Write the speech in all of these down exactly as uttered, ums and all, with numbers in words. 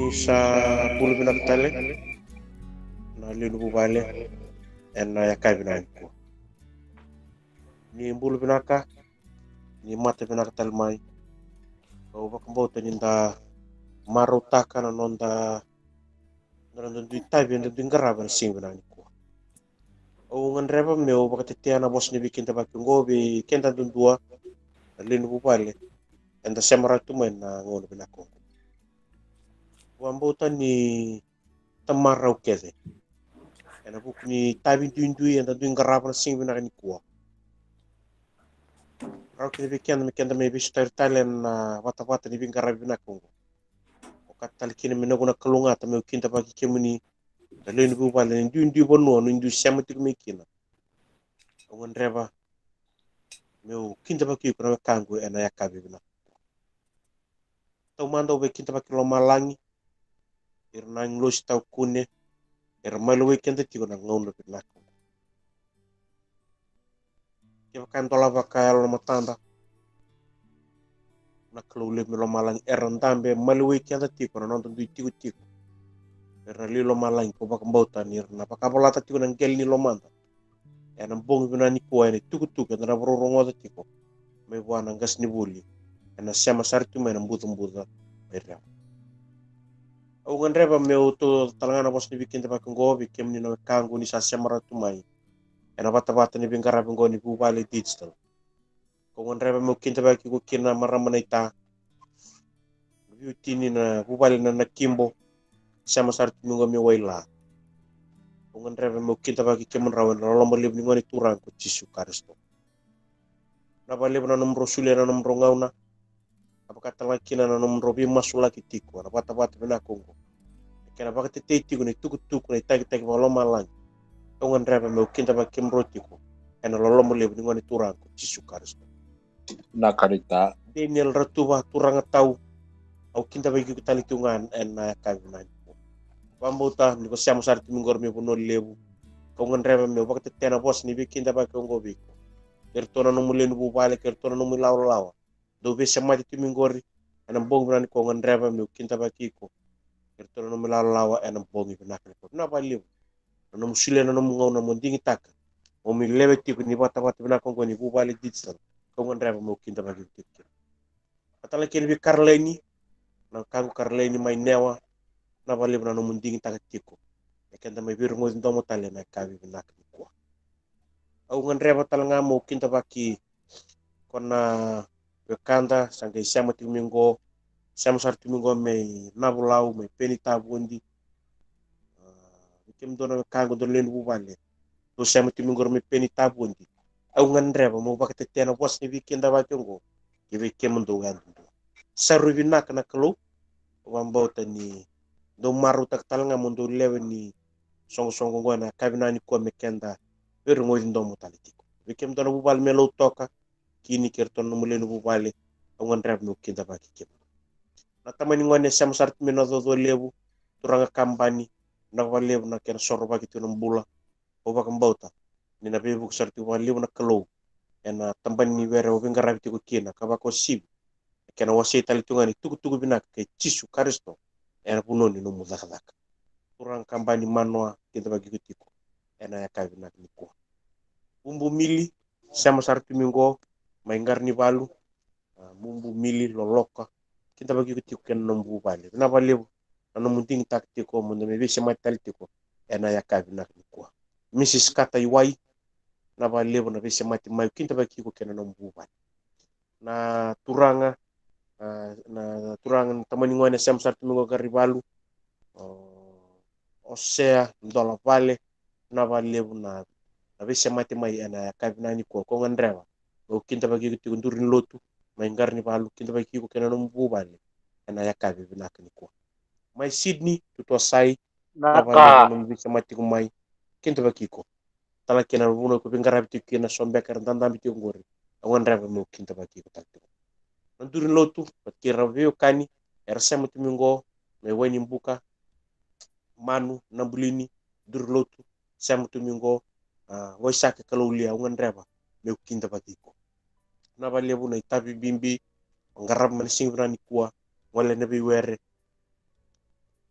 Ni sa bula vinaka tale na lewe ni vuvale ena yakavi vinaka nikua. Ni bula vinaka, ni mata vinaka tale mai. Au vakabauta ni da marautaka na noda, na noda dui tavi, eda dui qarava na siga vinaka nikua. Au gadreva meu vakatetea na vosa ni veikidavaki oqo vei keda duadua na lewe ni vuvale eda sema rawa tu mai na gauna vinaka oqo. Vakabauta ni tamarau kece ena vuku ni tavi duidui eda dui qarava na siga vinaka nikua. Rawa kina vei keda me keda mai veisotari tale ena vatavata ni veiqaravi vinaka oqo. Okata tale kina me noqu na kalougata meu kidavaki kemuni na lewe ni vuvale ni duidui vanua ni dui sema tiko mai kina. Au gadreva meu kidavaki iko na wekaqu ena yakavi vinaka. Taumada au veikidavaki lomalagi, ira na agilosi taukune era mai lewai keda tiko na gauna vinaka. Kevaka e dola vakayalo na matada, na Kalou levu mai lomalagi era dabe mai lewai keda tiko na noda dui tikotiko. Era na lewe i lomalagi, ko vakabauta ni ra na vakavolata tiko na qele ni lomada ena bogi vinaka nikua ena itukutuku eda na vakarorogoca tiko mai vua na qasenivuli ena sema sara tu mai na bucabuca mai Rewa. Au gadreva meu tauca tale ga na vosa ni veikidavaki oqo vei kemuni na wekaqu ni sa sema rawa tu mai ena vatavata ni veiqaravi oqo ni vuvale digital. Kau gadreva meu kidavaki iko kina marama na ita, veiwatini na vuvale na Nakibo, sema sara tu mai oqo mai Waila. Kau gadreva meu kidavaki kemudrau ena loloma levu ni Gone Turaga ko Jisu Karisito. Vinaka vakalevu na nomudrau solia na nomudrau gauna, ka vaka tale ga kina na nomudrau veimasulaki tiko ena vatavata vinaka oqo. Na kena vakatetei tiko na itukutuku, na itakitaki vakalomalagi. Au gadreva meu kidavaki kemudrau tiko ena loloma levu ni Gone Turaga ko Jisu Karisito. Na karita. Daniel Ratuva, turaga tau, au kidavaki iko tale tiko ga ena yakavi vinaka nikua. Vakabauta ni ko sema sara tu mai oqori mai Vanua Levu. Kau gadreva meu vakatetea na vosa ni veikidavaki oqo vei iko. Kei iratou na nomu lewe ni vuvale, kei iratou na nomu ilawalawa. Dou veisemati tu mai oqori ena bogi vinaka nikua, au gadreva meu kidavaki iko. Kei iratou na nomu ilawalawa ena bogi vinaka nikua. Vinaka vakalevu na nomu solia na nomu gauna mo digitaka, mo mai lewai tiko ni vatavata vinaka oqo ni vuvale digital. Kau gadreva meu kidavaki iko tiko kina. Ka tale kina vei Karlaini, na wekaqu Karlaini mai Newa, vinaka vakalevu na nomu digitaka tiko me keda mai veirogoci domo tale ena yakavi vinaka nikua. Au gadreva tale ga meu kidavaki ko na wekada sa qai sema tiko mai oqo, sema sara tiko mai oqo mai Navulau, mai Penitavodi. Ah, vei kemudou na wekaqu, dou lewe ni vuvale, dou sema tiko mai oqori mai Penitavodi. Au gadreva meu vakatetea na vosa ni veikidavaki oqo ki vei kemudou yadudua. Sa rui vinaka na Kalou. Au vakabauta ni dou marautaka tale ga mo dou lewe ni soqosoqo oqo ena yakavi vinaka nikua me keda veirogoci domo tale tiko. Vei kemudou na vuvale mai Lautoka, Kini kei iratou na nomu lewe ni vuvale, au gadreva meu kidavaki kemudou. Na tamani gone sema sara tu mai Nacoco Levu, turaga Kabani, vinaka vakalevu na kena sorovaki tiko na bula. Au vakabauta ni na veivuke sara tiko vakalevu na Kalou ena tabana ni were o veiqaravi tiko kina, ka vakauasivi na kena wasei tale tiko ga ni tukutuku vinaka kei Jisu Karisito ena vanua ni nomu cakacaka. Turaga Kabani Manoa, kidavaki iko tiko ena yakavi vinaka nikua. Bubu Mili, sema sara tu mai oqo mai Qaranivalu, ah, Bubu Mili Loloka, kidavaki iko tiko kei na nomu vuvale. Vinaka vakalevu na nomu digitaka tiko mo da mai veisemati tale tiko ena yakavi vinaka nikua. Misis Kata Iwai, vinaka vakalevu na veisemati mai, kidavaki iko kei na nomu vuvale. Na turaga, ah, na turaga na tamani gone sema sara tu mai oqo Qaranivalu, o Osea Dolavale, vinaka vakalevu na, na veisemati mai ena yakavi vinaka nikua. Kau gadreva meu kidavaki iko tiko, duru ni lotu mai Qaranivalu, kidavaki iko kei na nomu vuvale ena yakavi vinaka nikua. Mai Sydney, Tutuasai, vinaka vakalevu na nomu veisemati tiko mai, kidavaki iko. Tale kina na vanua ko veiqaravi tiko kina, so beka era dadabe tiko oqori, au gadreva meu kidavaki iko tale tiko. Na duru ni lotu, vata kei ira veiwekani era sema tu mai oqo mai Wainibuka, Manu, Nabulini, duru ni lotu, sema tu mai oqo, ah, Waisake Kaloulia, au gadreva meu kidavaki iko. Vinaka vakalevu na itavi bibi o qarava mai na siga vinaka nikua, gole na veiwere,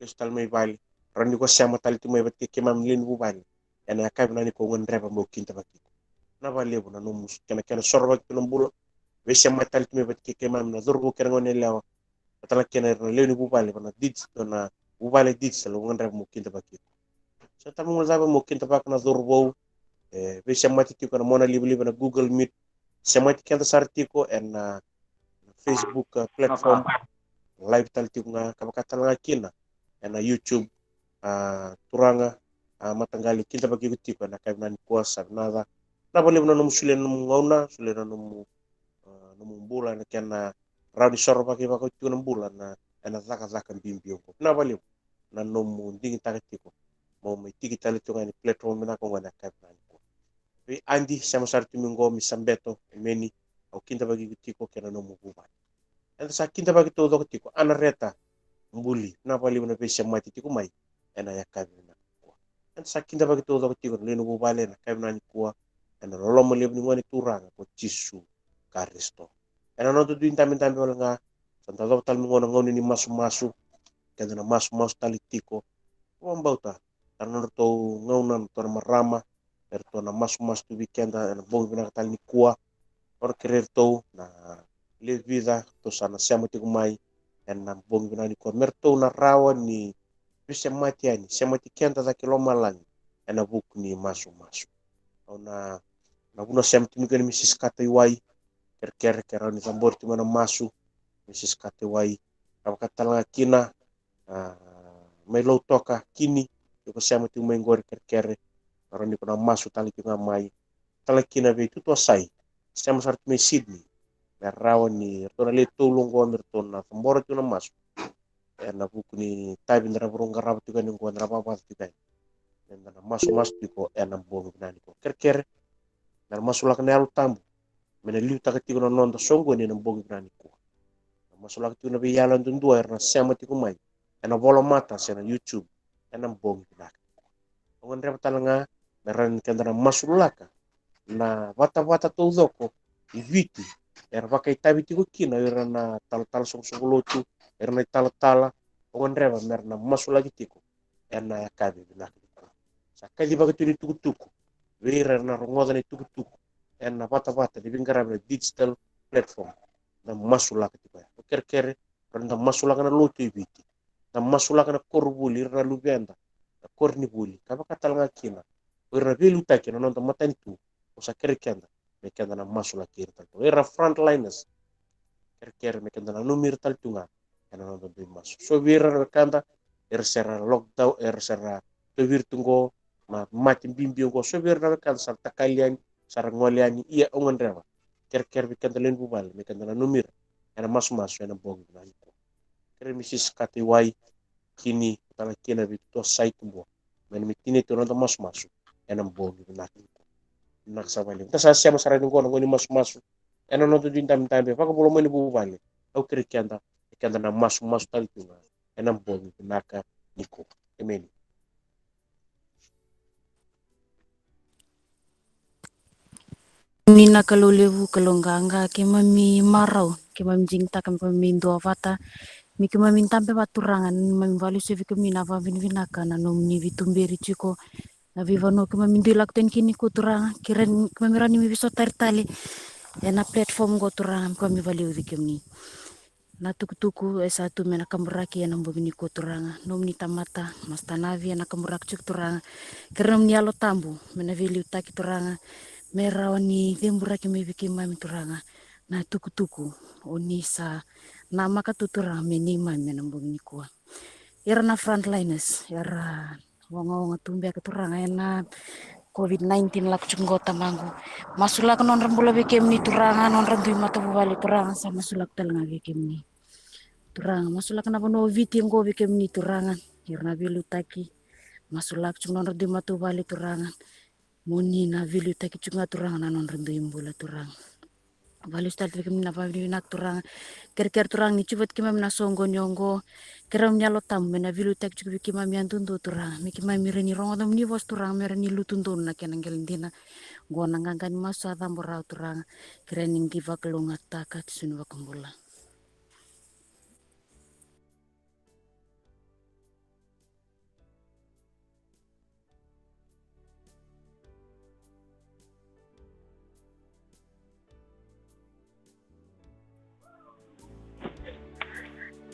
lesu tale mai vale, rawa ni ko sema tale tu mai vata kei keimami na lewe ni vuvale ena yakavi vinaka nikua. Au gadreva meu kidavaki iko. Vinaka vakalevu na nomu kena, kena sorovaki tu na bula. Veisemati tale tu mai vata kei keimami na cauravou kei na gone yalewa, vata tale kina ira na lewe ni vuvale, va na digital, na vuvale digital, au gadreva meu kidavaki iko. Sa tale meu cava meu kidavaka na cauravou e veisemati tiko ena monalivaliva ena Google Meet, semati keda sara tiko ena Facebook, uh, platform, live tale tiko ga, ka vaka tale ga kina ena YouTube. A, turaga, a, mataqali, kidavaki iko tiko ena yakavi vinaka nikua. Sa vinaka, vinaka vakalevu na nomu solia na nomu gauna, solia na nomu, a, nomu bula ena kena rawa ni sorovaki vaka oti tiko na bula na, ena cakacaka bibi oqo. Vinaka vakalevu na nomu digitaka tiko mo mai tiki tale tiko ga ena platform vinaka oqo ena yakavi vinaka nikua. Vei Adi, sema sara tu mai oqo, mai Sabeto, emeni. Au kidavaki iko tiko kei na nomu vuvale. Eda sa kidavaki taucoko tiko, Anareta Buli, vinaka vakalevu na veisemati tiko mai ena yakavi vinaka nikua. Eda sa kidavaki taucoko tiko na lewe ni vuvale ena yakavi vinaka nikua, ena loloma levu ni Gone Turaga ko Jisu Karisito. Ena noda dui dabedabe wale ga, sa da yacova tale mai oqo na gauna ni masumasu, keda na masumasu tale tiko. Vakabauta, tara na nodratou gauna na nodratou marama, me ratou na masumasu tu vei keda ena bogi vinaka tale nikua. Au na kerei iratou na lewe vica ratou sa na sema tiko mai ena bogi vinaka nikua, me ratou na rawa ni veisemati yani, semati keda cake i lomalagi ena vuku ni masumasu. Au na, na vuna sema tiko mai kina Mrs Kataiwai, kerekere ke rawa ni cabori tiko mai na masu, Mrs Kataiwai. Ka vaka tale ga kina, a, mai Lautoka, Kini, iko sema tiko mai qori, kerekere, rawa ni ko na masu tale tiko ga mai. Tale kina vei Tutuasai, sema sara tu mai Sydney, me rawa ni ratou na lewe tolu oqo me ratou na cabora tiko na masu ena vuku ni tavi eda na vakarau qarava tiko yani oqo, eda na vavaca tiko yani. Eda na masumasu tiko ena bogi vinaka nikua, kerekere, me na masulaka na Yalo Tabu me na liutaka tiko na noda soqoni ena bogi vinaka nikua. Na masulaka tiko na veiyalo yadudua era na sema tiko mai ena volamata se na YouTube ena bogi vinaka. Au gadreva tale ga me rawa ni keda na masulaka na vatavata taucoko i Viti era vakaitavi tiko kina o ira na talatala soqosoqo lotu, ira na italatala. Au gadreva me ra na masulaki tiko ena yakavi vinaka nikua. Sa kacivaki tu ni tukutuku vei ira era na rogoca na itukutuku ena vatavata ni veiqaravi na digital platform, na masulaka tiko ya. Au kerekere, ra na masulaka na lotu i Viti, na masulaka na koronivuli, ira na luveda, na koronivuli, ka vaka tale ga kina o ira na veiliutaki ena noda matanitu. Au sa kerei keda me keda na masulaki ira tale tu ga, ira na frontliners, kerekere me keda nanumi ira tale tu ga ena noda dui masu. So vei ira na wekada era se ra lockdown, era se ra tauvi ira tu oqo na mate bibi oqo, so vei ira na wekada sa ra takali yani, sa ra gole yani, ia au gadreva, kerekere vei keda lewe ni vuvale me keda nanumi ira ena masumasu ena bogi vinaka nikua. Kerei Mrs Kataiwai, Kini, tale kina vei Tutuasai Tubua, me na mai tinia tu na noda masumasu ena bogi vinaka nikua. Vinaka sara vakalevu. Da sa sema sara yani oqo na gauna ni masumasu ena noda dui dabedabe vakavula mai ni vuvale. Au kerei keda, e keda na masumasu tale tu ga ena bogi vinaka nikua. Emeni. Ni na Kalou levu, Kalou qaqa, keimami marau, keimami digitaka me keimami duavata, me keimami dabe vata Turaga, ni keimami vakalesuya vei kemuni na vakavinavinaka na nomuni veituberi tiko na veivanua keimami dui lako tani kina nikua Turaga, keimami rawa ni mai veisotari tale ena platform oqo Turaga, me keimami vakaliuci kemuni. Na tukutuku e sa tu me na kaburaki ena bogi nikua Turaga, nomuni tamata Masta Navi ena kaburaki tiko Turaga. Kerei nomuni Yalo Tabu me na veiliutaki Turaga, me rawa ni ceburaki mai vei keimami Turaga na tukutuku o ni sa namaka tu Turaga me neimami ena bogi nikua. Ira na frontliners era ogaoga tu beka Turaga ena COVID nineteen lako tiko oqo Tamaqu. Masulaka nodra bula vei kemuni Turaga, nodra dui matavuvale Turaga, sa masulaka tale ga vei kemuni. Turaga, masulaka na vanua o Viti oqo vei kemuni Turaga, ira na veiliutaki. Masulaka tiko nodra dui matavuvale Turaga, mo ni na veiliutaki tiko ga Turaga na nodra dui bula Turaga. Vakalesu tale tu vei kemuni na vakavinavinaka Turaga. Kerekere Turaga ni tiko vata keimami na soqoni oqo. Kerei nomuni Yalo Tabu me na veiliutaki tiko vei keimami yadudua Turaga, me keimami rawa ni rogoca nomuni vosa Turaga, me rawa ni lutu donu na kena qele dina. Oqo na qaqa ni masu sa cabo rawa Turaga. Kerei ni qai vakalougatataka Jisu na iVakabula.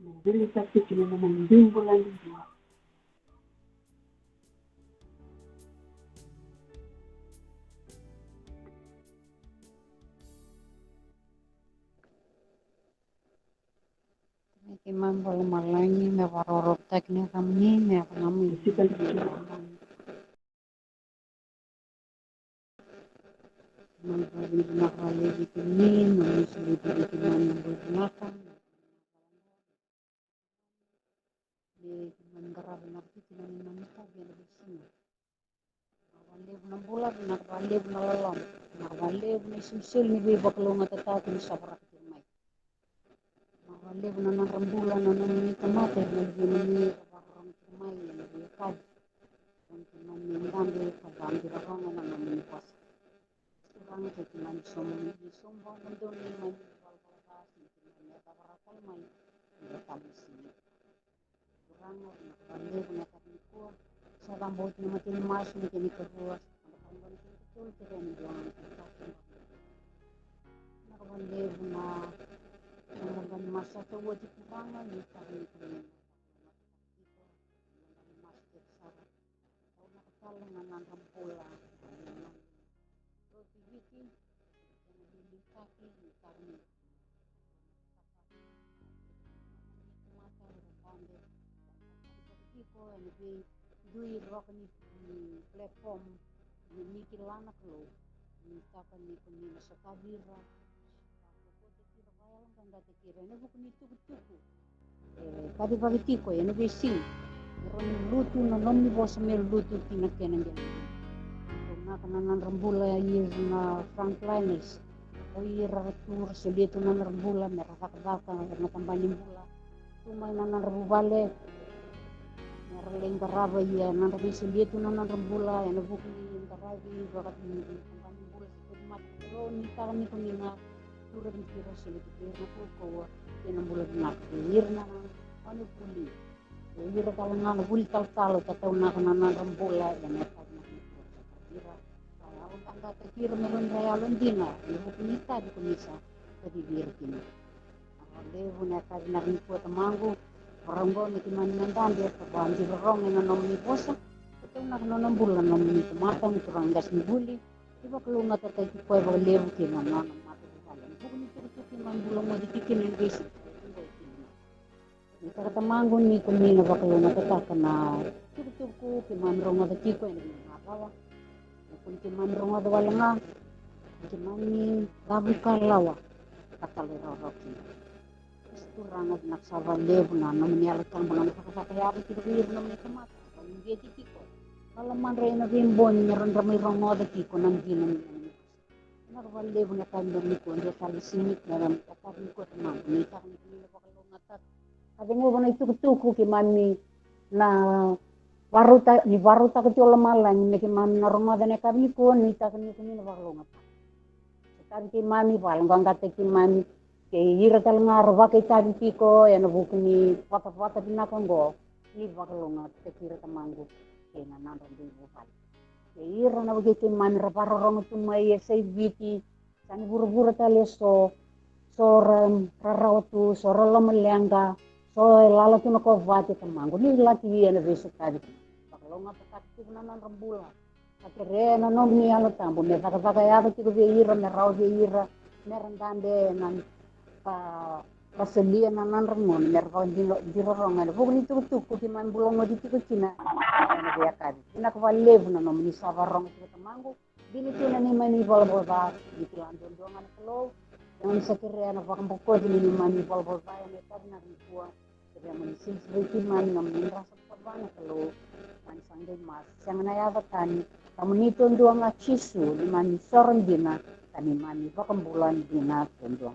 me veiliutaki kina na nomuni bula duadua. Keimami vakalomalagi me vakarokorokotaki na yacamuni me yacamuni. Keimami vakavinavinaka vakalevu vei kemuni na nomuni solia vei keimami na bula vinaka. Me keimami qarava vinaka tiko na neimami itavi ena veisiga. Vinaka vakalevu na bula, vinaka vakalevu na loloma, vinaka vakalevu na isolisoli ni veivakalougatataki ni sovaraka tiko mai. Vinaka vakalevu na nodra bula na nomuni tamata ena luvemuni era vakarorogo tiko mai ena veiyakavi. Keimami dabe ka vakabirarona na nomuni vosa. Turaga, keimami sauma mai vei sobu vakadodonu neimami ivalavala ca, keimami yacova rawa tale mai na tabu sili. Turaga, vinaka vakalevu na yakavi nikua. Sa cabo oti na matai ni masu, na kena ikarua, sa cabo oti na kena ikatolu, kerea ni dua ga na kena ikatolu. Vinaka vakalevu na, na matai ni masu sa tau oti, Turaga, ni tara ni kena masu kece sara. Au na katale na nodra bula na roti Viti, ena veiliutaki ni tara ni tamata era dabe tiko ena veidui roka ni platform ni kila na Kalou. Ni taka ni ko ni na sotavi ira, vakota kira, vakayaloqaqataki ira ena vuku ni tukutuku e kacivaki tiko ena veisiga. Ira ni lutu na nomuni vosa me lutu ki na kena qele. Taunaka na nodra bula ira na frontliners. O ira ra tu ra solia tu na nodra bula me ra cakacaka ena tabana ni bula. Tu mai na nodra vuvale me ra lai qarava ia na nodra veisolia tu na nodra bula ena vuku ni qaravi vaka ni tabana ni bula se tu mata. Kalou ni taka ni ko ni na tura vei ira, solia tu vei ira na kaukauwa kei na bula vinaka vei ira na gone vuli. Vei ira tale ga na vuli talatala, tataunaka na nodra bula ena yakavi vinaka ni kua. Ira vakayaloqaqataki ira me rawa ni ra yalodina ena vuku ni itavi ko ni sa kacivi ira kina. Vinaka vakalevu na yakavi vinaka ni kua Tamaqu. Varau oqo me keimami na dabe ka vakadirorogo ena nomuni vosa. Tataunaka na nona bula na nomuni tamata na turaga qasenivuli. Ni vakalougatataki koya vakalevu kei na nona matavuvale ena vuku ni tukutuku keimami bula moce tiko kina ena veisiga. Ni taka Tamaqu ni ko ni na vakalougatataka na tukutuku keimami rogoca tiko ena veimacawa. Ni ko ni keimami rogoca wale ga, ni keimami cavuka lawa ka talairawarawa kina. Turaga, vinaka sara vakalevu na nomuni Yalo Tabu, na nona cakacaka yaco tiko vei ira na nomuni tamata. Vakaluqeti tiko na lomadra ena veibogi me ra dra mai rogoca tiko na dina ni nomuni vosa. Vinaka vakalevu na yakavi nikua, dua tale na siga nikua, na yakavi nikua Tamaqu, ni taka ni ko ni na vakalougatataka. Ka cegu vua na itukutuku keimami na varauta, ni varautaka tiko lomalagi me keimami na rogoca ena yakavi nikua, ni taka ni ko ni na vakalougatataka. Sotavi keimami, vakayaloqaqataki keimami kei ira tale ga ra vakaitavi tiko ena vuku ni vatavata vinaka oqo. Ni vakalougatataki ira Tamaqu kei na nodra dui vuvale. Kei ira na wekai keimami ra vakarorogo tu mai e sa i Viti, sa i vuravura tale eso, so ra rarawa tu, so ra lomaleqa, so e lala tu na kovate Tamaqu. Ni laki ia na veisotavi, vakalougatataka tiko na nodra bula. Ka kerea na nomuni Yalo Tabu me cakacaka yaco tiko vei ira, me rawa vei ira me ra dabe ena ka ra solia na nodra gauna me ra vakadiro, dirorogo ena vuku ni tukutuku keimami bula moce tiko kina ena veiyakavi. Vinaka vakalevu na nomuni sa vakarogo tiko Tamaqu. Dina tu na neimami valavala ca, ni kila duadua ga na Kalou. Keimami sa kerea na vakabokoci ni neimami valavala ca ena yakavi vinaka nikua. Kerea mo ni sinisivi keimami, nomuni drasa vakavanua Kalou. Mani sa qai masu, sega na yaca tani, ka mo ni duadua ga Jisu, neimami soro dina ka neimami vakabula dina duadua.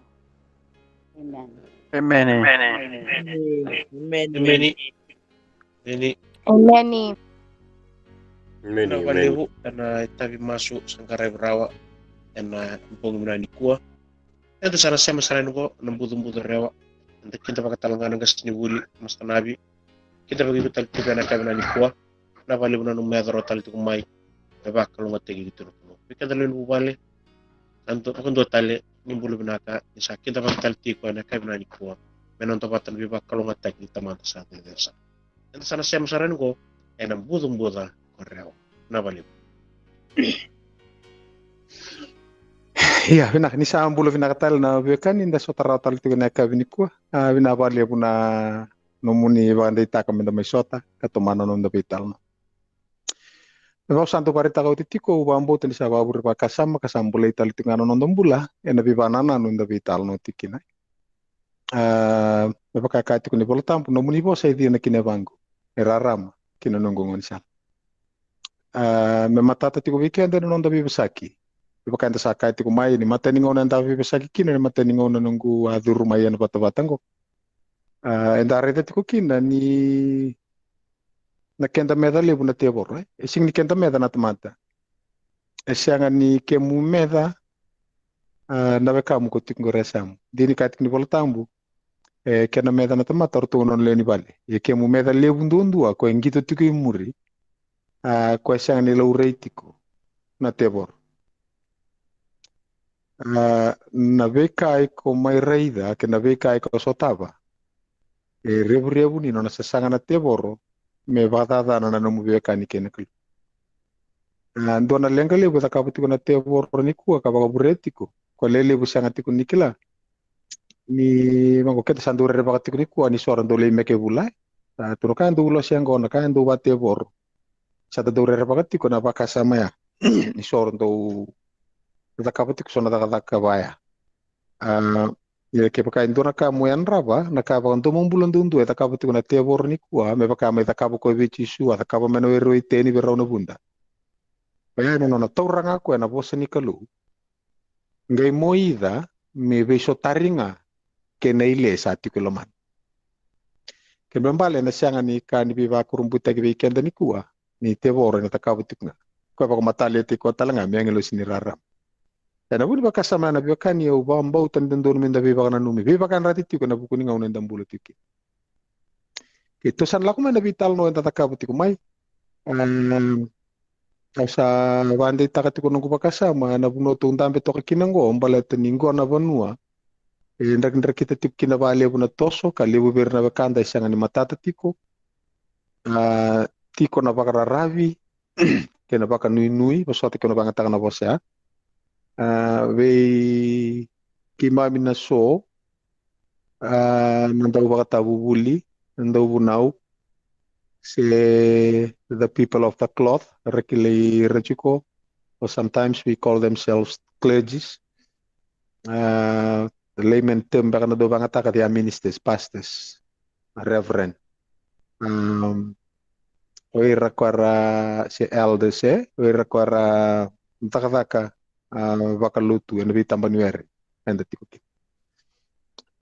Amen. Amen. Amen. Amen. Amen. Amen. Amen. Amen. Vinaka vakalevu ena itavi masu sa qaravi rawa ena bogi vinaka nikua. Eda sa na sema sara yani qo na bucabuca rewa. Eda kidavaka tale ga na qasenivuli, Master Navi. Kidavaki iko tale tiko ena yakavi vinaka nikua. Vinaka vakalevu na nomu yaco rawa tale tiko mai. Me vakalougatataki iko tiko na Kalou. Vei keda lewe ni vuvale, sa dua, vakadua tale ni bula vinaka ni sa kidavaki tale tiko ena yakavi vinaka nikua. Me noda vata na veivakalougatataki ni Tamada sa cecere sara. Eda sa na sema sara yani qo ena bucabuca ko Rewa. Vinaka vakalevu. Ia, vinaka, ni sa bula vinaka tale na veiwekani, da sota rawa tale tiko ena yakavi nikua. A, vinaka vakalevu na nomuni vakadeitaka meda mai sota ka tomana na noda veitalanoa. Me vaka au sa dau vakaraitaka oti tiko, au vakabauta ni sa vakavure vakasama ka sa bolei tale tiko ga na noda bula ena veivakanananu eda veitalanoa tiko kina. A, me vaka e kaya tiko na iVola Tabu, nomuni vosa e cia na kena yavaqu, e rarama ki na noqu gaunisala. A, me matata tiko vei keda ena noda veivosaki. Me vaka eda sa kaya tiko mai, ni matai ni gauna eda veivosaki kina, ni matai ni gauna noqu a curu mai ena vatavata qo. A, eda raica tiko kina ni na keda meca levu na tevoro, e? E sega ni keda meca na tamata. E sega ni kemu meca, a, na wekamu ko tiko qori e yasamu. Dina ni kaya tiko ni Vola Tabu, e, kena meca na tamata o ratou na nona lewe ni vale. Ia kemu meca levu duadua ko e qito tiko i muri, a, ko e sega ni laurai tiko na tevoro. A, na veika iko mai raica kei na veika iko sotava, e revurevu ni nona sasaga na tevoro me vakacacana na nomu veiwekani kei na Kalou. A, dua na leqa levu e cakava tiko na tevoro nikua ka vakavurea tiko, ko lelevu sega tiko ni kila. Ni vaqo keda sa dau rerevaka tiko nikua ni so ra dau lai meke vula, e? Sa tu na ka e dau ulosi yaqona, ka e dau vatevoro. Sa da dau rerevaka tiko na vakasama ya. Ni so ra dau cakava tiko so na cakacaka vaya. A, ia kevaka e dua na ka mo yadrava, na ka vakadomobula duadua e cakava tiko na tevoro nikua, me vaka mai cakava koya vei Jisu, a cakava mai na were o Iteni vei rau na vuda. Oya na nona taura ga koya na vosa ni Kalou. Qai moica me veisotari ga kei na ile sa tiko e lomana. Kena ibalebale na sega ni ka ni veivakurabuitaki vei keda nikua, ni tevoro ena cakava tiko ga. Koya vakamataliataki koya tale ga me agilosi ni rarama. Ena vu ni vakasama ya na veiwekani, au vakabauta ni dodonu meda veivakananumi, veivakayadrati tiko ena vuku ni gauna eda bula tiko kina. Keitou sa na lako mai na veitalanoa eda cakava tiko mai. Em, au sa vakadeitaka tiko noqu vakasama ena vanua tou dabe toka kina oqo, baleta ni oqo na vanua e drakidrakita tiko kina vakalevu na toso, ka levu vei ira na wekada e sega ni matata tiko. A, tiko na vakararavi kei na vakanuinui, vosota kei na vakayagataka na vosa ya. A, vei keimami na so, a, na dau vakatavuvuli, na dau vunau, se the people of the cloth, ra kilai ira tiko, or sometimes we call themselves clergies. A, the layman term beka na dau vakayagataka, they are ministers, pastors, reverend. Um, o ira ko era se elders, e, o ira ko era cakacaka, a, vakalotu ena veitaba ni were eda tiko kina.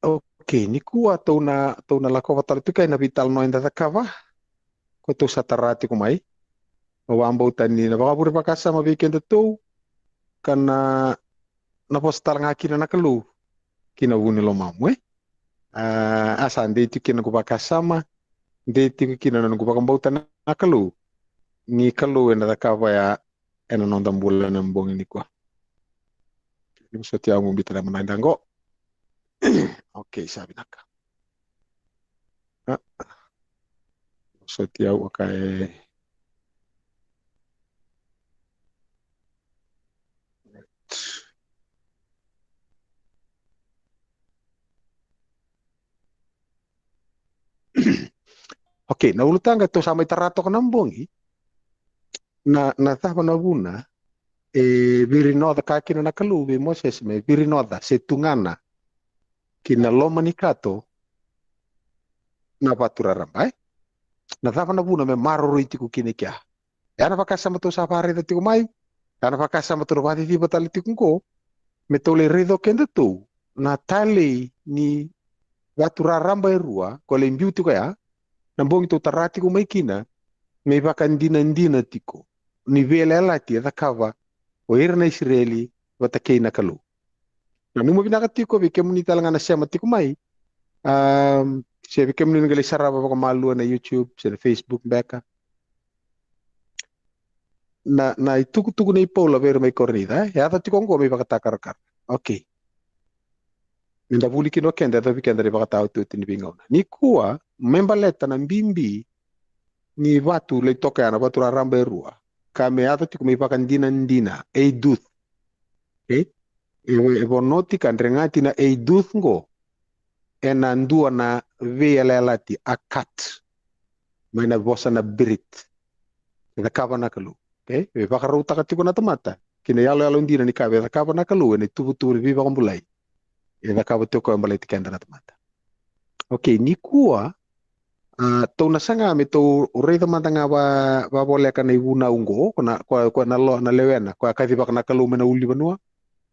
Okay, nikua tou na, tou na lakova tale tiko ena veitalanoa eda cakava, ko tou sa tara tiko mai. Au vakabauta ni na vakavure vakasama vei kedatou, ka na, na vosa tale ga kina na Kalou ki na vu ni lomamu, e? A, a sa dei tiko kina noqu vakasama, dei tiko kina na noqu vakabauta na Kalou, ni Kalou ena cakava ya ena noda bula ena bogi nikua. Ni soti au mo bita na manai dago. Okay, sa vinaka. A, soti au, okay. Right. Okay, na ulutaga tou sa mai tara toka na bogi. Na, na cava na vuna e virinoca, kaya kina na Kalou vei Mosese me virinoca se tugana ki na loma ni kato na vatu raraba, e? Na cava na vuna me maroroi tiko kina i kea? Ya na vakasama tou sa vakaraica tiko mai, ya na vakasama tou na vakaciciva tale tiko oqo, me tou lai raica o kedatou na talei ni vatu raraba e rua ko lai biu tiko ya, na bogi tou tara tiko mai kina, me ivakadinadina tiko ni veiyalayalati e cakava o ira na Isireli vata kei na Kalou. Nanuma vinaka tiko vei kemuni tale ga na sema tiko mai, um, se vei kemuni na qai lai sarava vakamalua na YouTube se na Facebook beka, na, na itukutuku nei Paula vei ira mai Korinica, e? E yaco tiko oqo me ivakatakarakara. Okay. Meda vuli kina o keda, yacovi keda na ivakataotioti ni veigauna. Nikua, me baleta na bibi ni vatu lai toka ya na vatu raraba e rua, ka me yaco tiko me ivakadinadina, eiduth. Okay? E, e vonoti ka dregati na eiduth oqo ena dua na veiyalayalati, a cut, mai na vosa na brit. E cakava na Kalou. Okay? E vakarautaka tiko na tamata ki na iyaloyalo dina ni ka e cakava na Kalou ena ituvatuva ni veivakabulai. E cakava tiko e baleti keda na tamata. Okay, nikua, a, tou na saga me tou raica mada ga va, vavoleka na ivunau oqo, ko na, ko, ko na lo, na lewena, ko a kacivaka na Kalou mai na ulunivanua.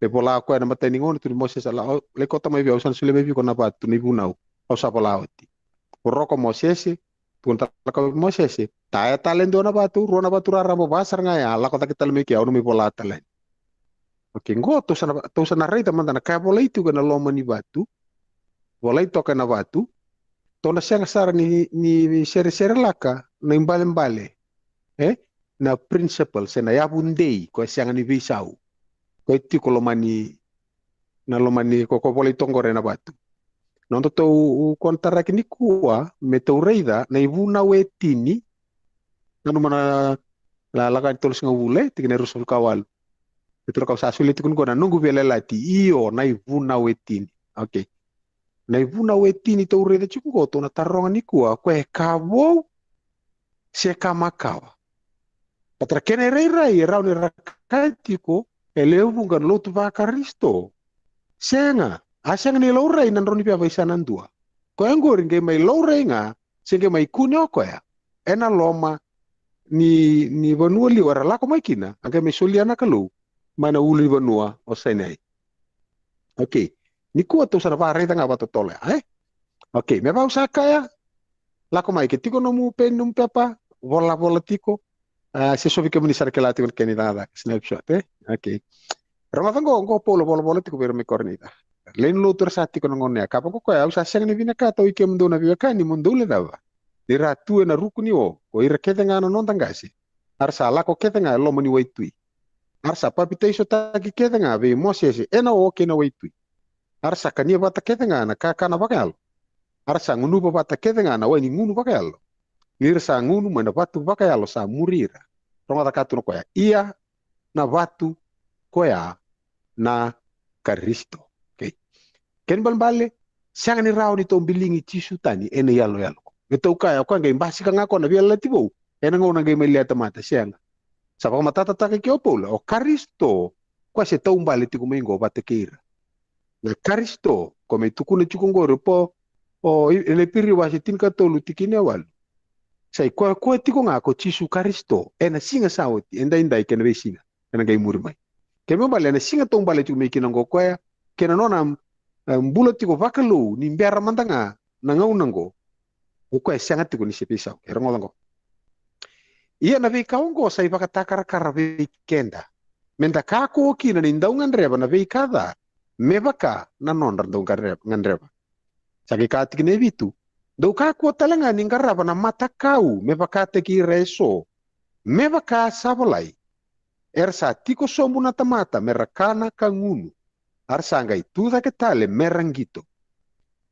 E vola koya na matai ni gauna, tukuni Mosese, a la, o, lai kauta mai vei au, au sa na solia mai vei iko na vatu, na ivunau au sa vola oti. Voroka o Mosese, tukuna tale o koya vei Mosese, taya tale e dua na vatu, rua na vatu raraba, va sara ga ya, lako cake tale mai ke, au na mai vola tale. Okay, qo tou sa na, tou sa na raica mada na ka e volai tiko ena loma ni vatu, volai toka ena vatu, tou na sega sara ni, ni, ni sereserelaka na ibalebale, e? Na principle, se na yavu dei, ko e sega ni veisau, ko e tiko loma ni, na loma ni, ko, ko volai toka qori ena vatu. Noda tou konataraki nikua, me tou raica na ivunau e tini, nanuma na, na Lako Yani tolusagavulu, e, tikina e ruasagavulu ka walu. E tukuna, kau sa solia tiko nikua na noqu veiyalayalati, io, na ivunau e tini. Okay. Na ivunau e tini tou raica tiko qo, tou na taroga nikua, ko e ka vou se ka makawa? Baleta na kena irairai e rawa ni ra kaya tiko E lewe vuqa na lotu vaKarisito. Sega, a sega ni laurai na drau ni veva i sana dua. Koya oqori qai mai laurai ga, se qai mai kune o koya ena loma ni, ni vanua liwa era lako mai kina, a qai mai solia na Kalou mai na ulunivanua o Saineai. Okay. Nikua tou sa na vakaraica ga vakatotolo ya, e? Okay, me vaka au sa kaya, lako mai ke tiko nomu peni, nomu pepa, volavola tiko. A, se so vei kemuni sa na kila tiko na kena icakacaka, snapshot, e? Okay. Rogoca qo, qo Paula volavola tiko vei ira mai Korinica. Lewe ni lotu era sa tiko na gauna ya, ka vaka o koya, au sa sega ni vinakata o i kemudou na veiwekani mo dou lecava ni ra tu ena ruku ni o, ko ira kece ga na noda qase, a ra sa lako kece ga e loma ni waitui. A ra sa papitaisotaki kece ga vei Mosese ena o kei na waitui. A ra sa kania vata kece ga na kakana vakayalo. A ra sa gunuva vata kece ga na wai ni gunu vakayalo, ni ra sa gunu mai na vatu vakayalo sa muri ira. Rogoca ka tukuna o koya, ia na vatu koya na Karisito. Okay. Kena ibalebale, sega ni rawa ni tou biligi Jisu tani ena iyaloyalo. Me tou kaya o koya qai basika ga o koya na veiyalayalati vou ena gauna qai mai lia tamata, sega. Sa vakamatatataka ke o Paula, o Karisito, koya se taubale tiko mai qo vata kei ira. Na Karisito, koya mai tukuna tiko qori po, o, i, ena Iperiu wase tinikatolu tikina e walu. Sa i koya, koya tiko ga ko Jisu Karisito, ena siga sa oti, edaidai kei na veisiga ena qai muri mai. Kena ibalebale, ena siga taubale tiko mai kina qo o koya, kei na nona, e, bula tiko vakalou, ni bera mada ga na gauna qo, o koya e sega tiko ni se veisau. E rogoca qo. Ia na veika oqo sa ivakatakarakara vei keda, meda kakua kina ni dau gadreva na veika ca, me vaka na nodra dau gadreva, gadreva. Sa qai kaya tikina e vitu, dou kakua tale ga ni qarava na matakau me vakataki ira eso, me vaka sa volai, era sa tiko sobu na tamata me ra kana ka gunu, a ra sa qai tu cake tale me ra qito.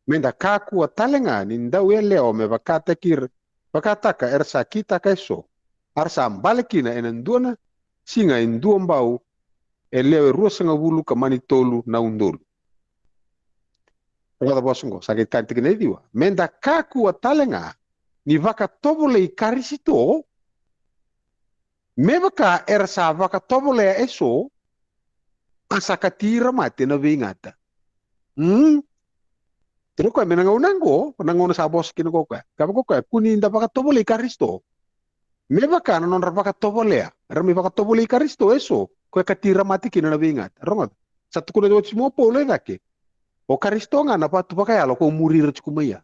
Meda kakua tale ga ni dau yalewa me vakataki ira, vakataka era sa kitaka eso, a ra sa bale kina ena dua na siga e dua bau e lewe ruasagavulu ka mani tolu na udolu. Rogoca vosa qo, sa qai kaya tikina e ciwa, meda kakua tale ga ni vakatovolei Karisito, me vaka era sa vakatovolea eso, a sa kati ira mate na veigata. Hmm? Tukuna o koya me na gauna qo, na gauna sa vosa kina qo o koya. Ka vaka o koya, kua ni da vakatovolei Karisito. Me vaka na nodra vakatovolea, era mai vakatovolei Karisito eso, koya kati ira mate kina na veigata. Rogoca. Sa tukuna oti mai o Paula e cake, o Karisito ga na vatu vakayalo ko muri ira tiko mai ya.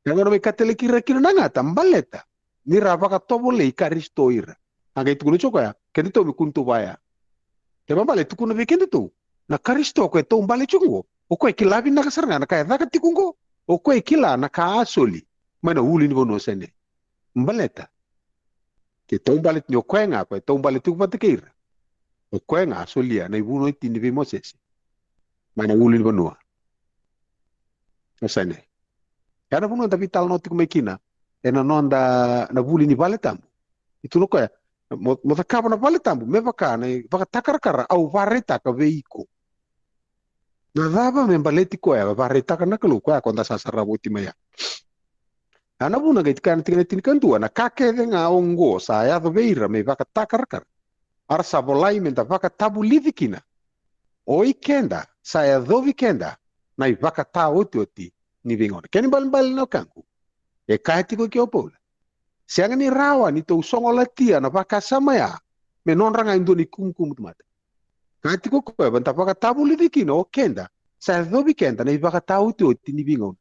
Ia gauna mai kateleki ira kina na gata, baleta ni ra vakatovolei Karisito ira. A qai tukuna tiko o koya, kedatou me kua ni tou vaya. Kena ibalebale, tukuna vei kedatou, na Karisito koya e taubale tiko qo, o koya e kila vinaka sara ga na ka e caka tiko qo. O koya e kila na ka a soli mai na ulunivanua o Saineai. Baleta ke taubale tiko ni o koya ga, koya e taubale tiko vata kei ira, o koya ga a solia na ivunau e tini vei Mosese mai na ulunivanua o Saineai. E a na vanua eda veitalanoa tiko mai kina ena noda, na vuli ni vale tabu. E tukuna o koya, mo, mo cakava na vale tabu me vaka na ivakatakarakara au vakaraitaka vei iko. Na cava me baleti koya e vakaraitaka na Kalou, koya ko da sa sarava oti mai ya. A na vuna qai kaya na tikina tinikadua, na ka kece ga oqo sa yaco vei ira me ivakatakarakara, a ra sa volai meda vakatavulici kina. O i keda sa yacovi keda na ivakataotioti ni veigauna. Kena ibalebale na wekaqu, e kaya tiko ke o Paula, sega ni rawa ni tou sogolatia na vakasama ya me nodra ga e dua na ikumukumu tamata. Kaya tiko o koya, meda vakatavulici kina o keda sa yacovi keda na ivakataotioti ni veigauna.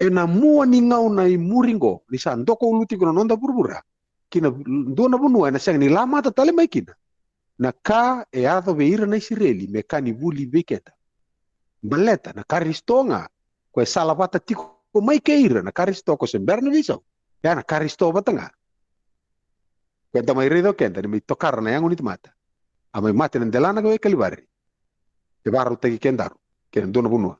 Ena mua ni gauna i muri qo, ni sa doka ulu tiko na noda vuravura ki na dua na vanua ena sega ni lamata tale mai kina, na ka e yaco vei ira na Isireli me ka ni vuli vei keda. Baleta na Karisito ga, ko e salavata tiko mai kei ira, na Karisito ko se bera ni veisau, e a na Karisito vata ga ko eda mai raica o keda ni mai tokara na yago ni tamata. A mai mate na delana ko e Kalivari, e vakarautaki kedaru kei na dua na vanua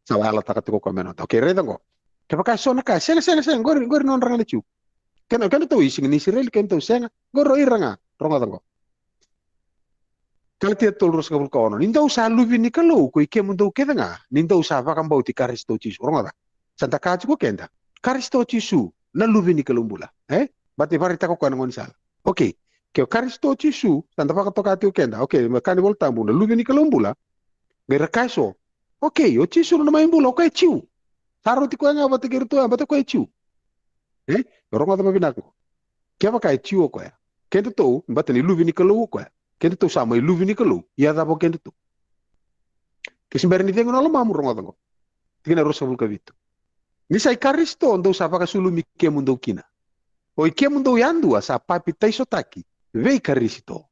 sa vakayalataka tiko o koya me noda. Okay, raica qo. Kevaka e so na ka, sega, sega, sega, qori, qori nodra ga na Jiu. Kena, kedatou i sega ni Isireli, kedatou sega, qori o ira ga. Rogoca qo. Kalatia tolu, ruasagavulu ka ono. Ni dou sa luve ni Kalou, ko i kemudou kece ga, ni dou sa vakabauti Karisito Jisu. Rogoca. Sa da kaya tiko keda, Karisito Jisu na Luve ni Kalou bula, e? Baleta e vakaraitaka o koya na gaunisala. Okay. Ke o Karisito o Jisu, sa da vakatoka tiko keda. Okay, me kaya na iVolatabu, na Luve ni Kalou bula. Qai ra kaya eso, okay, o Jisu nona mai bula, o koya e Jiu. Sa rauti koya ga vata kei iratou ya, baleta o koya e Jiu. E? Rogoca vakavinaka qo. Kevaka e Jiu o koya, kedatou, baleta ni Luve ni Kalou o koya, kedatou sa mai luve ni Kalou. Ia cava o kedatou? Ke se bera ni cegu na lomamu, rogoca qo. Tikina ruasagavulu ka vitu. Ni sa i Karisito dou sa vakasulumi kemudou kina. O i kemudou yadua sa papitaisotaki vei Karisito.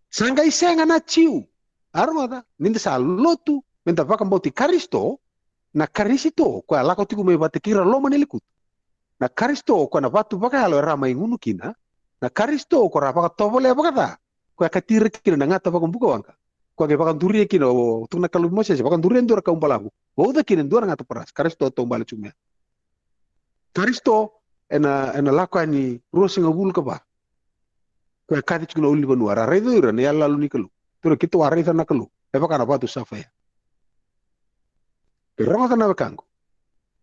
Sa qai sega na Jiu. A rogoca, ni da sa lotu me da vakabauti Karisito, na Karisito koya lako tiko mai vata kei ira loma ni lekutu. Na Karisito koya na vatu vakayalo era mai gunu kina. Na Karisito ko ra vakatovolea vakaca, koya kati ira kina na gata vakabukawaqa. Koya qai vakaduria kina, o tukuna na Kalou vei Mosese, vakaduria e dua na kaubalavu, vauca kina e dua na gata parasa. Karisito taubale tiko mai. Karisito ena, ena Lako Yani ruasagavulu ka va. Koya kaci tiko na ulunivanua, ra raica o ira na iyaloyalo ni Kalou. Tukuna, keitou a raica na Kalou e vaka na vatu safaia. Ke rogoca na wekaqu.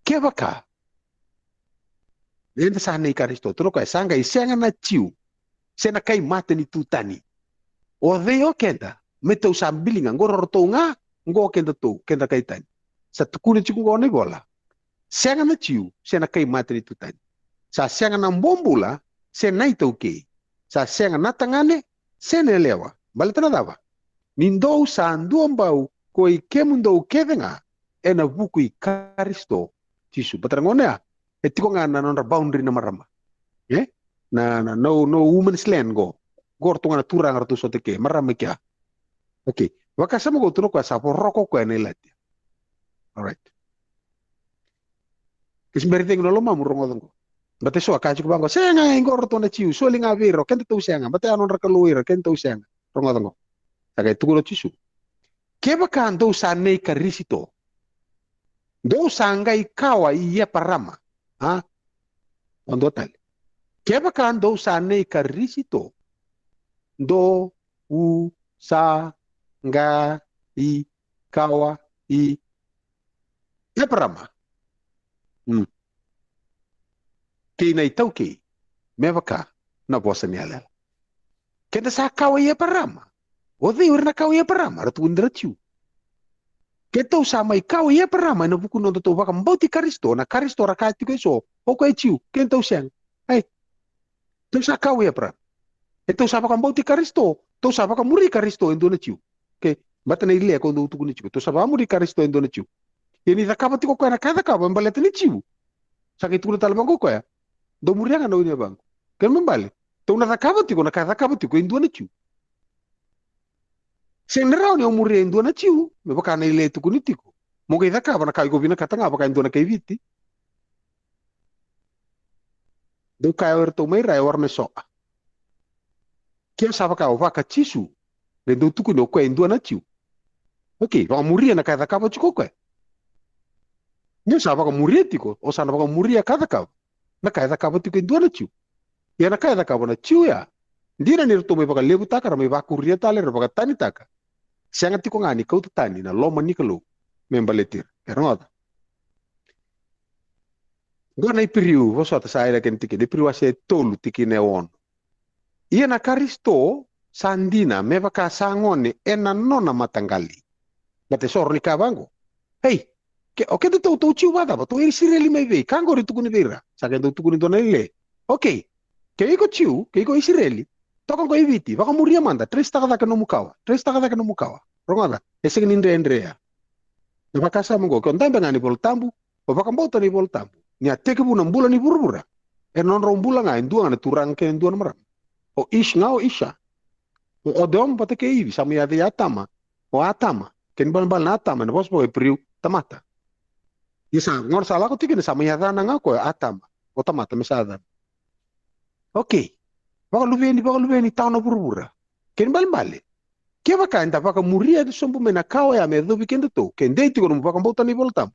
Kevaka eda sa nei Karisito, tukuna o koya, sa qai sega na Jiu se na kai matanitu tani. O cei o keda me tou sa biliga? Qo ratou ga, qo kedatou, keda kai tani. Sa tukuni tiko qo na ivola. Sega na Jiu se na kai matanitu tani. Sa sega na bobula se na iTaukei. Sa sega na tagane se na yalewa. Baleta na cava? Ni dou sa duabau ko i kemudou kece ga ena vuku i Karisito Jisu. Baleta na gauna ya e tiko ga na nodra boundary na marama. E? Na, na no, no woman's land qo. Qo ratou ga na turaga, ratou sota ke, marama i kea. Okay. Vakasama qo, tukuna o koya sa voroka o koya na ilati. Alright. Ke se bera ni cegu na lomamu, rogoca qo. Baleta eso a kaya tiko vaqo, sega, e qo ratou na Jiu, soli ga vei ira, o kedatou sega. Baleta ya nodra kalou ira, kedatou sega. Rogoca qo. Sa qai tukuna o Jisu, kevaka dou sa nei Karisito, dou sa qai kawa i Eparama. A? Au dua tale. Kevaka dou sa nei Karisito, dou sa qai kawa i Eparama. Hmm. Kei na iTaukei, me vaka na vosa ni yalayala. Keda sa kawa i Eparama. O cei o ira na kawa i Eparama? Ra tukuni ira na Jiu. Keitou sa mai kawa i Eparama ena vuku ni nodatou vakabauti Karisito, na Karisito ra kaya tiko eso, o koya e Jiu, kedatou sega. Ai. Tou sa kawa i Eparama. E tou sa vakabauti Karisito, tou sa vakamuri Karisito e dua na Jiu. Ke, baleta na ile ko dou tukuni tiko, tou sa vakamuri Karisito e dua na Jiu. Ia ni cakava tiko o koya na ka e cakava me baleta ni Jiu, sa qai tukuna tale vaqo o koya, dou muria ga na wini yavaqu. Kena ibalebale, tou na cakava tiko na ka e cakava tiko e dua na Jiu. Sega ni rawa ni o muria e dua na Jiu, me vaka na ile e tukuni tiko, mo qai cakava na ka iko vinakata ga vaka e dua na kai Viti. Dou kaya o iratou mai ra e wara me so'a. Ke o sa vaka o vaka Jisu, me dou tukuni o koya e dua na Jiu. Okay, vakamuria na ka e cakava tiko o koya. Ni o sa vakamuria tiko, o sa na vakamuria ka cakava na ka e cakava tiko e dua na Jiu. Ia na ka e cakava na Jiu ya, dina ni ratou mai vakalevutaka, ra mai vakuria tale, ra vakatanitaka, sega tiko ga ni kauta tani na loma ni Kalou me baleti ira. E rogoca. Qo na Iperiu, vosota sa ira kena tikina, Iperiu wase e tolu tikina e ono. Ia na Karisito sa dina me vaka sa gone ena nona mataqali. Baleta eso rawa ni kaya vaqo, ei, ke, o kedatou, tou Jiu vakacava? Tou Isireli mai vei? Ka qori tukuni vei ira. Sa qai dau tukuni dua na ile. Okay. Ke iko Jiu, ke iko Isireli, toka qo i Viti, vakamuria mada, trace-taka cake nomu kawa, trace-taka cake nomu kawa. Rogoca, e sega ni dredre ya. Na vakasama qo, ke o dabe ga ni iVolatabu, o vakabauta na iVolatabu, ni a tekivu na bula ni vuravura, ena nodrau bula ga e dua ga na turaga kei na dua na marama. O Ish ga o Isha. O Odom vata kei Ivi, sa mai yaco i Atama. O Atama, kena ibalebale na Atama ena vosa vaka-Iperiu tamata. Ia sa, gauna sa lako tiko kina sa mai yacana ga o koya o Atama, o tamata me sa yacana. Okay. Vakaluveni, vakaluveni, tawa na vuravura. Kena ibalebale, kevaka eda vakamuria sobu mai na ka oya me yacovi kedatou, ke dei tiko nomu vakabauta na iVolatabu,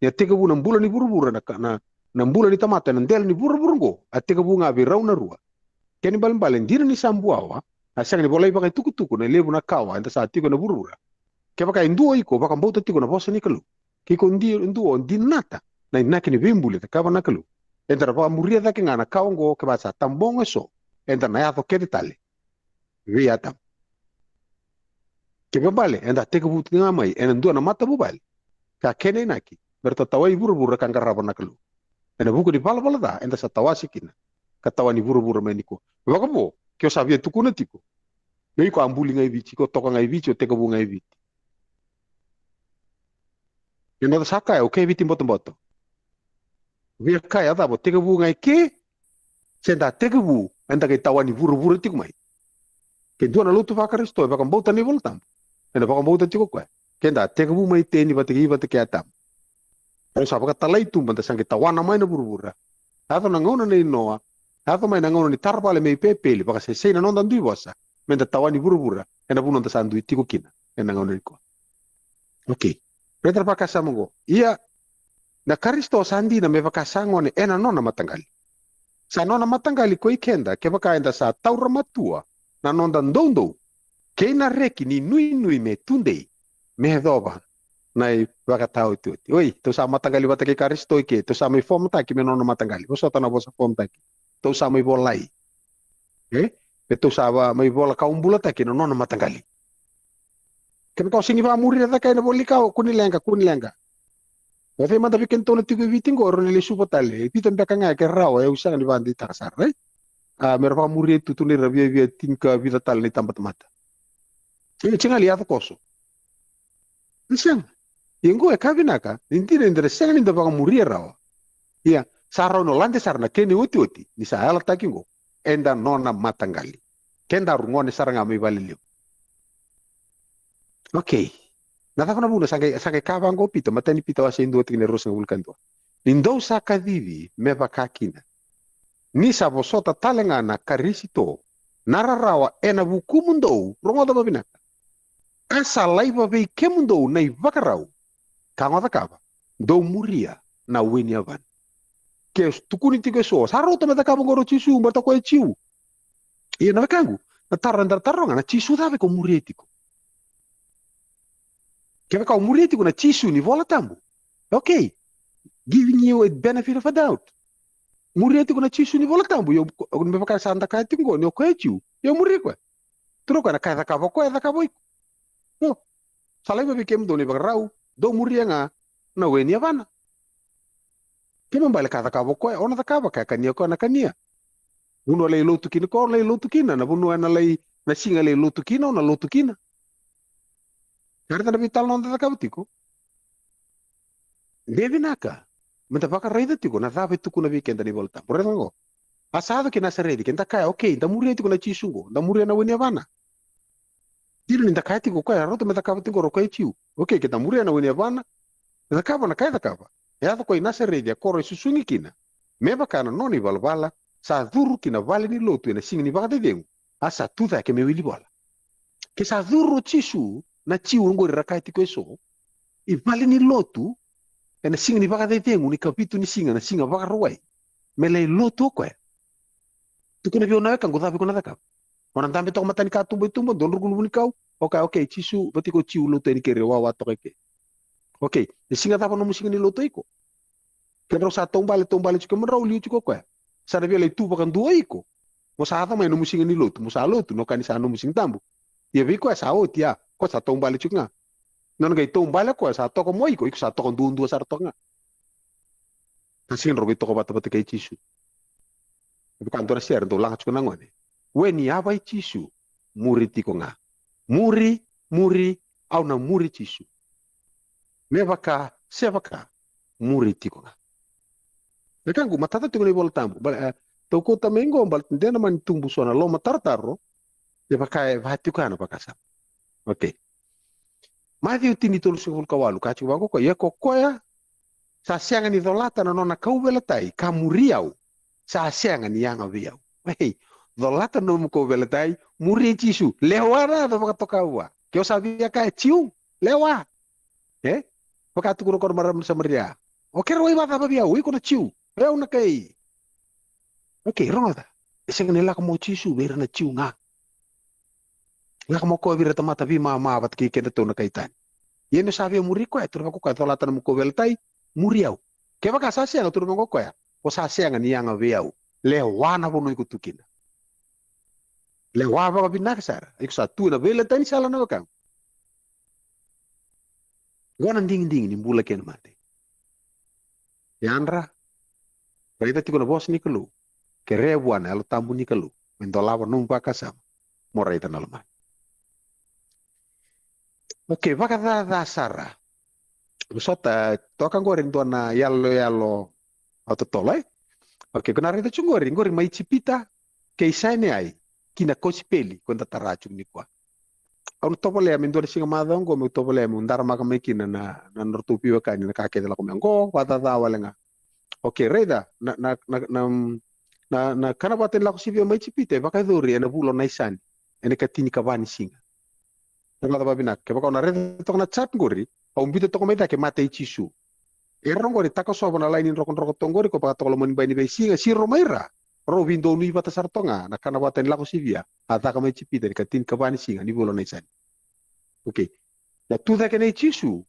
ni a tekivu na bula ni vuravura, na ka, na, na bula ni tamata ena dela ni vuravura oqo, a tekivu ga vei rau na rua. Kena ibalebale, dina ni sa buawa, a sega ni volai vakaitukutuku na levu na kawa eda sa tiko ena vuravura. Kevaka e dua o iko vakabauta tiko na vosa ni Kalou, ke iko di-, dua o dinata na inaki ni veibuli e cakava na Kalou, eda na vakamuria cake ga na kawa oqo kevaka sa tabogo eso. eda na yaco kece tale vei Atama. Kena ibalebale, eda tekivu tiko ga mai ena dua na matavuvale ka kena inaki me ratou tawani vuravura ka qarava na Kalou. Ena vuku ni valavala ca eda sa tawasi kina ka tawani vuravura mai nikua. Me vakavo, ke o sa via tukuna tiko, me iko a buli ga i Viti, iko toka ga i Viti, o tekivu ga i Viti. Ena sa kaya, okay, Viti botoboto. Via kaya cava, o tekivu ga i ke, se da tekivu, eda qai tawani vuravura tiko mai. Ke dua na lotu vaKarisito e vakabauta na iVola Tabu, ena vakabauta tiko o koya, keda a tekivu mai Iteni vata kei, vata kei Atama. Au sa vakatalai tu mada sa qai tawana mai na vuravura. Yaco na gauna nei Noa, yaco mai na gauna ni tara vale mai Pepeli, vakasesei na noda dui vosa, meda tawani vuravura ena vanua da sa dui tiko kina ena gauna nikua. Okay. Raica na vakasama oqo. Ia, na Karisito sa dina me vaka sa gone ena nona mataqali. Sa nona mataqali ko i keda kevaka eda sa taura matua na noda doudou kei na reki ni nuinui me tudei, me yacova na ivakataotioti. Oi, tou sa mataqali vata kei Karisito i ke, tou sa mai fomataki me nona mataqali. Vosota na vosa fomataki. Tou sa mai volai. E? Me tou sa va mai vola kaubulataki na nona mataqali. Kevaka o sega ni vakamuria, caka ena vola ni ka, kua ni leqa, kua ni leqa. O cei mada vei kedatou na tiko e Viti qo, rau na lesuva tale. E Viti beka ga ke rawa, au sega ni vakadeitaka sara, right? A, me ra vakamuria tu, tu ni ra viavia tinikavica tale na itabatamata. Sega, sega li yaco koso. E sega. Ia qo e ka vinaka, ni dina ni da sega ni da vakamuria rawa. Ia, sa rawa ni o lade sara na kena iotioti, ni sa yalataki qo, eda nona mataqali. Kedaru gone sara ga mai vale levu. Okay. Na cava na vuna sa qai, sa qai kaya vaqo o Pita, matai ni Pita wase e dua tikina e ruasagavulu ka dua. Ni dou sa kacivi me vaka kina. Ni sa vosota tale ga na Karisito, na rarawa ena vukumudou, rogoca vavinaka. A sa laiva vei kemudou na ivakarau, ka gona cakava, dou muria na we ni yavana. Ke tukuni tiko eso, sa rauta me cakava qori o Jisu, baleta o koya e Jiu. Ia na wekaqu, na taro eda taroga, na Jisu cava iko muria tiko? Kevaka o muria tiko na Jisu ni Vola Tabu, okay, giving you a benefit of a doubt. Muria tiko na Jisu ni Vola Tabu, io, me vaka sa da kaya tiko qo, ni o koya e Jiu, io muri koya. Tukuna o koya na ka e cakava o koya, e cakava o iko. Io. Sa laiva vei kemudou na ivakarau, dou muria ga na we ni yavana. Kena ibalebale ka cakava o koya, o na cakava, ka kania o koya, o na kania. Vanua lai lotu kina o koya, o lai lotu kina, na vanua ena lai, na siga lai lotu kina, o na lotu kina. Ka raica na veitalanoa da cakava tiko. De vinaka meda vakaraica tiko na cava e tukuna vei keda na iVola Tabu. Raica qo. A sa yaco ki Nasareci, ke da kaya, okay, da muria tiko na Jisu qo, da muria na we ni yavana. Dina ni da kaya tiko o koya, rauta me cakava tiko qori o koya e Jiu. Okay, ke da muria na we ni yavana, cakava na ka e cakava. E yaco o koya i Nasareci, a koro e susugi kina. Me vaka na nona ivalavala, sa curu ki na vale ni lotu ena siga ni vakacecegu, a sa tucake me wili vola. Ke sa curu o Jisu na Jiu qori ra kaya tiko eso, i vale ni lotu, ena siga ni vakacecegu ni kavitu ni siga, na siga Vakarauwai, me lai lotu o koya. Tukuna vei au na wekaqu, cava iko na cakava? O na dabe toka mata ni katuba i tuba, dua na ruku ni vunikau. O kaya, okay, Jisu, vata iko Jiu, lotu yani keri, wawa toka i ke. Okay, e siga cava nomu siga ni lotu iko? Kedrau sa taubale, taubale tiko kemudrau, liu tiko o koya. Sa na via lai tu vakadua iko. Mo sa yaco mai nomu siga ni lotu, mo sa lotu, no ka ni sa nomu Siga Tabu. Ia vei koya sa oti, a, koya sa taubale tiko ga. Nona qai taubale o koya, sa toka mai o iko, iko sa toka duadua sara toka ga. Ka sega ni rau qai toka vata vata kei Jisu. E vaka dua na sere dau laga tiko na gone. We ni yava i Jisu, muri tiko ga. Muri, muri, au na muri Jisu. Me vaka se vaka, muri tiko ga. Wekaqu, matata tiko na iVola Tabu. Bale, e, tou kauta mai qo, bale de na mani tubu so na lomatarotaro. E vaka, e vaka tiko ya na vakasama. Okay. Maciu tini, tolusagavulu ka walu, ka tiko vaqo o koya, ia ko koya sa sega ni colata na nona kauveilatai ka muri au, sa sega ni yaga vei au. Ei, colata na nomu kauveilatai, muri Jisu, lewa na yaca vakatoka vua. Ke o sa via kaya Jiu, lewa. E? Vaka tukuna o koya na marama ni Samaria. O keirau a vakacava vei au, o iko na Jiu, o yau na kai. Okay, rogoca. E sega ni lako mai o Jisu vei ira na Jiu ga. Lako mai o koya vei ira na tamata veimama vata kei kedatou na kai tani. Ia ni o sa via muri koya, tukuna vaqo o koya, colata na nomu kauveilatai, muri au. Kevaka sa sega, tukuna vaqo o koya, o sa sega ni yaga vei au. Lewa na vanua iko tu kina. Lewa vakavinaka sara, iko sa tu ena veiletani sala na wekaqu. Qo na digidigi ni bula kei na mate. Yadra, raica tiko na vosa ni Kalou, kerea vua na Yalo Tabu ni Kalou me dolava nomu vakasama mo raica na lomana. Okei, vakacaca sara. Vosota, toka qori e dua na yaloyalo vakatotolo, e? Okei, ko na raica tu qori, qori mai Ijipita kei Saineai ki na kosipeli ko da tara tu nikua. Au na tovolea me dua na siga macawa qo, meu tovolea meu daramaka mai kina na, na nodratou veiwekani na ka kece lako mai qo, vakacaca wale ga. Okei, raica, na, na, na, na, na, na kana vata ni lako sivia mai Ijipita e vakayacori ena vula o Naisani, ena ikatinikava ni siga. Rogoca vakavinaka, kevaka o na raica toka na chart qori, au biuta toka mai cake mata i Jisu. Era qori takosova na laini drokadroka toka qori, ko vakatoka loma ni bai ni veisiga, siro mai ra. Rau veidonui vata sara toka ga na kana vata ni lako sivia a caka mai Ijipita ena ikatinikava ni siga ni vula o Naisani. Okei. Na tucake nei Jisu,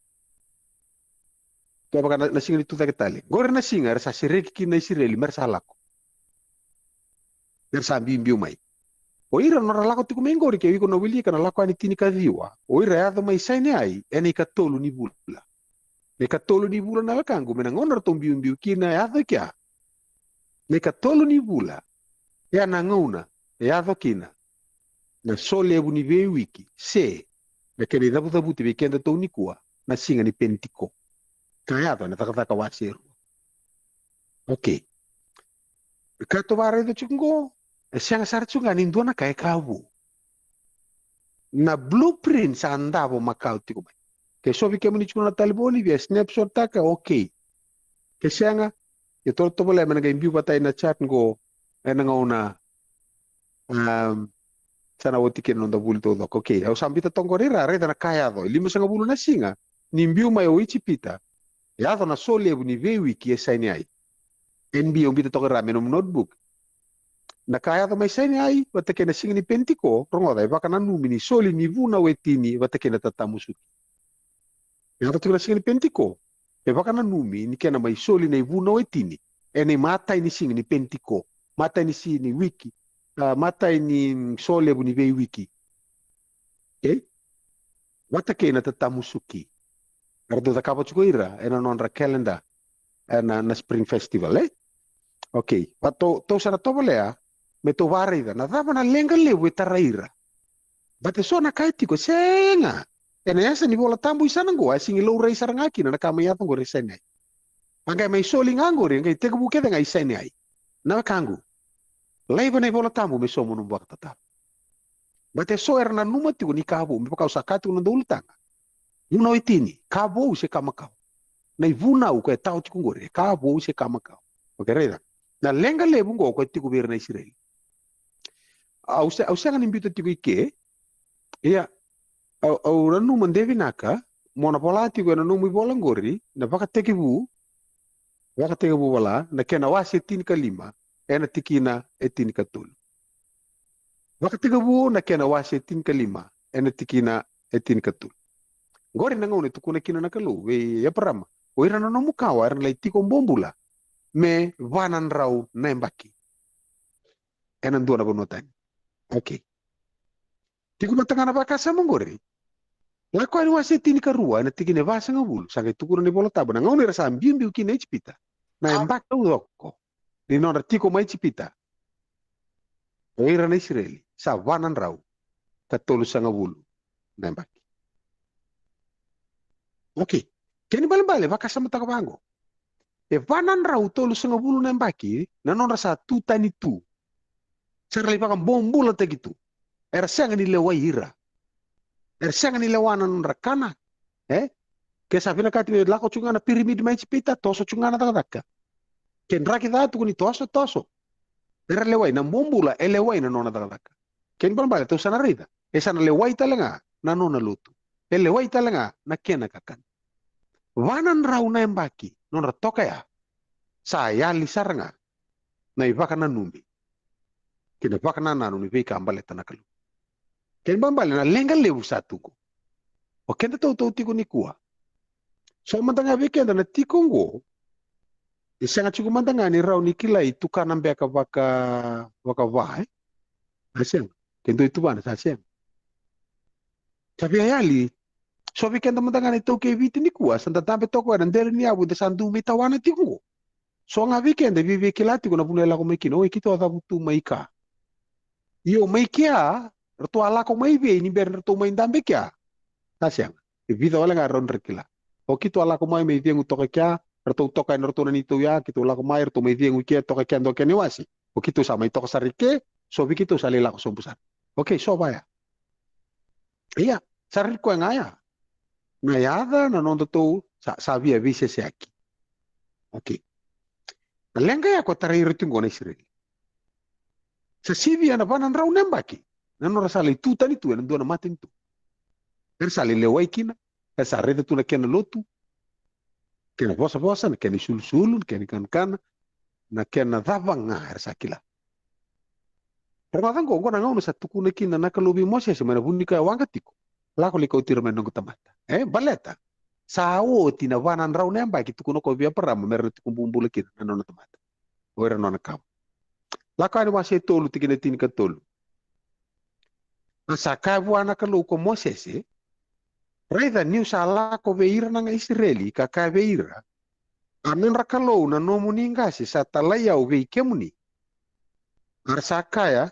kevaka na, na siga ni tucake tale. Qori na siga era sa sereki kina na Isireli mera sa lako. Era sa biubiu mai. O ira nodra lako tiko mai qori, ke o iko na wilika na Lako Yani tinikaciwa, o ira yaco mai Saineai ena ikatolu ni vula. Na ikatolu ni vula, na wekaqu, mai na gauna ratou biubiu kina yaco i kea, na ikatolu ni vula, e a na gauna e yaco kina na solevu ni veiwiki, se na kena icavucavuti vei kedatou nikua, na siga ni Penitiko. Ka yaco ena Cakacaka wase rua. Okei. Ka tou vakaraica tiko qo, e sega sara tiko ga ni dua na ka e ka vou. Na blueprint sa davo makawa tiko mai. Ke so vei kemuni tiko na talevoni, via snapshot taka, okei. Ke sega, ia tou tovolea me na qai biu vata ina chart qo ena gauna, um, sa na oti kina na noda vuli taucoko. Okei, au sa biuta toka qori, ra raica na ka yaco. E limasagavulu na siga ni biu mai o Ijipita. Yaco na solevu ni veiwiki e Saineai. N B, au biuta toka ra mai nomu notebook. Na ka yaco mai Saineai vata kei na siga ni Penitiko, rogoca, e vakananumi ni soli ni vunau e tini vata kei na tatamusuki. Yaco tiko na siga ni Penitiko, e vakananumi ni kena mai soli na ivunau e tini ena imatai ni siga ni Penitiko, matai ni siga ni wiki, a, matai ni solevu ni veiwiki. Okei? Vata kei na tatamusuki. Era dau cakava tiko ira ena nodra calendar, ena, na Spring Festival, e? Okei. Va tou, tou sa na tovolea me tou vakaraica na cava na leqa levu e tarai ira. Baleta e so na ka e tiko, e sega. Ena yasa ni Vola Tabu i sana qo, a sega ni laurai sara ga kina na ka mai yaco qori e Saineai. A qai mai soli ga qori, a qai tekivu kece ga i Saineai. Na wekaqu, laiva na iVola Tabu me so mo nomu vakatataro. Baleta e so era nanuma tiko ni ka vou, me vaka au sa kaya tiko na noda ulutaga. Vunau e tini, ka vou se ka makawa. Na ivunau ko e tawa tiko qori, e ka vou se ka makawa. Okei, raica. Na leqa levu qo ko e tiko vei ira na Isireli. Au se, au sega ni biuta tiko i ke. Ia, au, au nanuma de vinaka mo na vola tiko ena nomu ivola qori, na Vakatekivu, Vakatekivu vola, na kena wase tinikalima, ena tikina e tinikatolu. Vakatekivu na kena wase tinikalima, ena tikina e tinikatolu. Qori na gauna e tukuna kina na Kalou vei Eparama, o ira na nomu kawa era na lai tiko bobula me va na drau na yabaki ena dua na vanua tani. Okei. Tiko vata ga na vakasama qori. Lako Yani wase tinikarua, ena tikina e vasagavulu, sa qai tukuna na iVola Tabu na gauna era sa biubiu kina e Ijipita, na yabaki taucoko ni nodra tiko mai Ijipita, o ira na Isireli sa va na drau ka tolusagavulu na yabaki. Okei. Kena ibalebale, vakasamataka vaqo. E va na drau tolusagavulu na yabaki na nodra sa tu tani tu. Sa ra lai vakabobulataki tu. Era sega ni lewai ira. Era sega ni lewa na nodra kana. E? Ke sa vinakati me lako tu ga na pirimidi mai Ijipita, toso tu ga na cakacaka. Ke draki ca, tukuni toso, toso. Era lewai, na bobula e lewai na nona cakacaka. Kena ibalebale, tou sa na raica, e sa na lewai tale ga na nona lotu. E lewai tale ga na kena kakana. Va na drau na yabaki nodra toka ya, sa yali sara ga na ivakananumi kei na vakanananu ni veika baleta na Kalou. Kena ibalebale, na leqa levu sa tu qo. O keda tautautaki tiko nikua, so mada ga vei keda na tiko qo, e sega tiko mada ga ni rawa ni kilai tukana beka vaka, vakava, e? A sega. Ke dua i tuvana sa sega. Sa via yali. So vei keda mada ga na iTaukei Viti nikua, sa da dabe toka ena dela ni yavu, da sa dau mai tawana tiko qo. So ga vei keda e viavia kila tiko na vanua e lako mai kina, oi, keitou a cavutu mai ka. Io, mai kea, ratou a lako mai vei ni bera ni ratou mai dabe kea? Sa sega. E vica wale ga e rawa ni ra kila. O keitou a lako mai, mai cegu toka kea, ratou toka ena ratou na neitou ya, keitou lako mai, ratou mai cegu i ke, toka kea dua kena iwase. O keitou sa mai toka sara i ke, so vei keitou sa lai lako sobu sara. Okei, so vaya. Ia, sa rairai koya ga ya. Na yaca, na nodatou, sa, sa via veiseseaki. Okei. Na leqa ya ko tarai ira tiko qo na Isireli. Sa sivia na va na drau na yabaki na nodra sa lai tu tani tu ena dua na matanitu. Era sa lai lewai kina, era sa raica tu na kena lotu, kena vosavosa, na kena isulusulu, na kena ikanakana, na kena cava ga era sa kila. Rogoca qo, qo na gauna sa tukuna kina na Kalou vei Mosese mai na vu ni ka e waqa tiko. Lako lai kauti ira mai na noqu tamata. E, baleta sa oti na va na drau na yabaki tukuna ko vei Eparama me ra na tiko bubula kina na nona tamata. O ira na nona kawa. Lako Yani wase e tolu tikina e tinikatolu. A sa kaya vua na Kalou ko Mosese, raica, niu sa lako vei ira na Isireli ka kaya vei ira, a nodra Kalou na nomuni qase sa talai au vei kemuni. A ra sa kaya,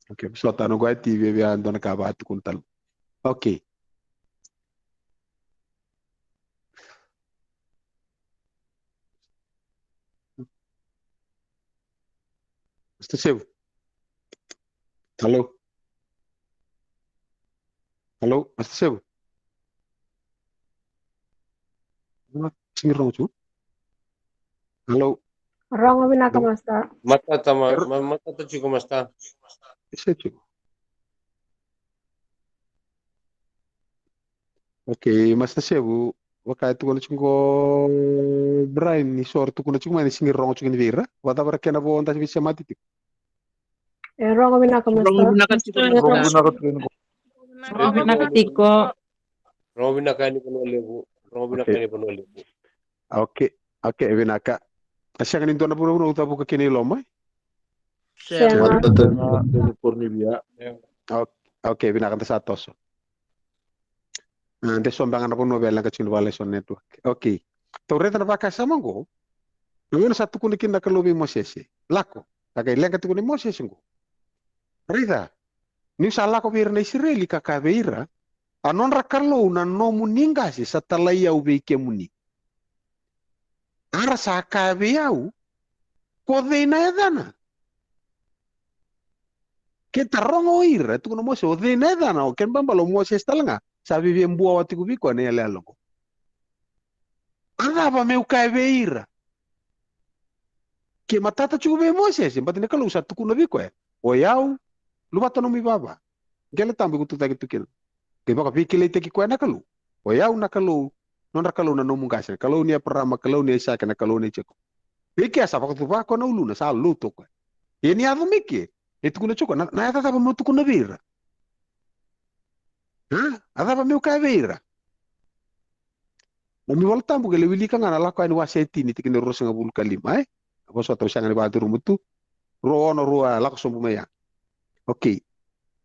Okay, vosota, noqu a T V via dua na ka vakatukuna tale. Okay. Mister Sevu. Hello. Hello, Mister Sevu. Sega ni rogo tu. Hello. Rogo vinaka, Master. Matata, ma-, ma-, matata tiko, Master. Ese tiko. Okay, Master Sevu, vaka e tukuna tiko qo Brian, ni so ra tukuna tiko mai ni sega ni rogo tiko ni vei ira. Vakacava na kena vo da veisemati tiko? E rogo vinaka, Master. Rogo vinaka tiko. Rogo vinaka tiko. Rogo vinaka tiko. Rogo vinaka yani Vanua Levu. Rogo vinaka yani Vanua Levu. Okay. Okay, vinaka. A sega ni dua na vunavuna au cavuka kina i loma? Sega. Sega. Okay, okay, vinaka, da sa toso. A, de so beka na vanua vei leqa tiko ni vaka lesson network. Okay. Tou raica na vakasama qo. Na gauna sa tukuna kina na Kalou vei Mosese. Lako. Ka qai leqa tiko nei Mosese qo. Raica. Niu sa lako vei ira na Isireli ka kaya vei ira, a nodra Kalou na nomuni qase sa talai au vei kemuni. A ra sa kaya vei au, ko cei na yacana? Ke taroga o ira, tukuna Mosese, o cei na yacana? O kena ibalebale o Mosese tale ga sa via buawa tiko vei koya na iyaloyalo qo. A cava meu kaya vei ira? Ke matata tiko vei Mosese, baleta na Kalou sa tukuna vei koya, o yau, luvata nomu ivava. Qele tabu iko tucake tu kina. Qai vakaveikilaitaki koya na Kalou. O yau na Kalou, nodra Kalou na nomu qase, na Kalou ni Eparama, Kalou ni Aisake, na Kalou ni Jekope. Vei kea sa vakacuva koya na uluna, sa lotu o koya. Ia ni yaco mai ke, e tukuna tiko, na, na yaca cava meu tukuna vei ira? A? A cava meu kaya vei ira? Nomu iVola Tabu qai lai wilika ga na Lako Yani wase e tini tikina e ruasagavulu ka lima, e? Vosota, au sega ni vakacuruma tu. Rua ono rua, lako sobu mai ya. Okay.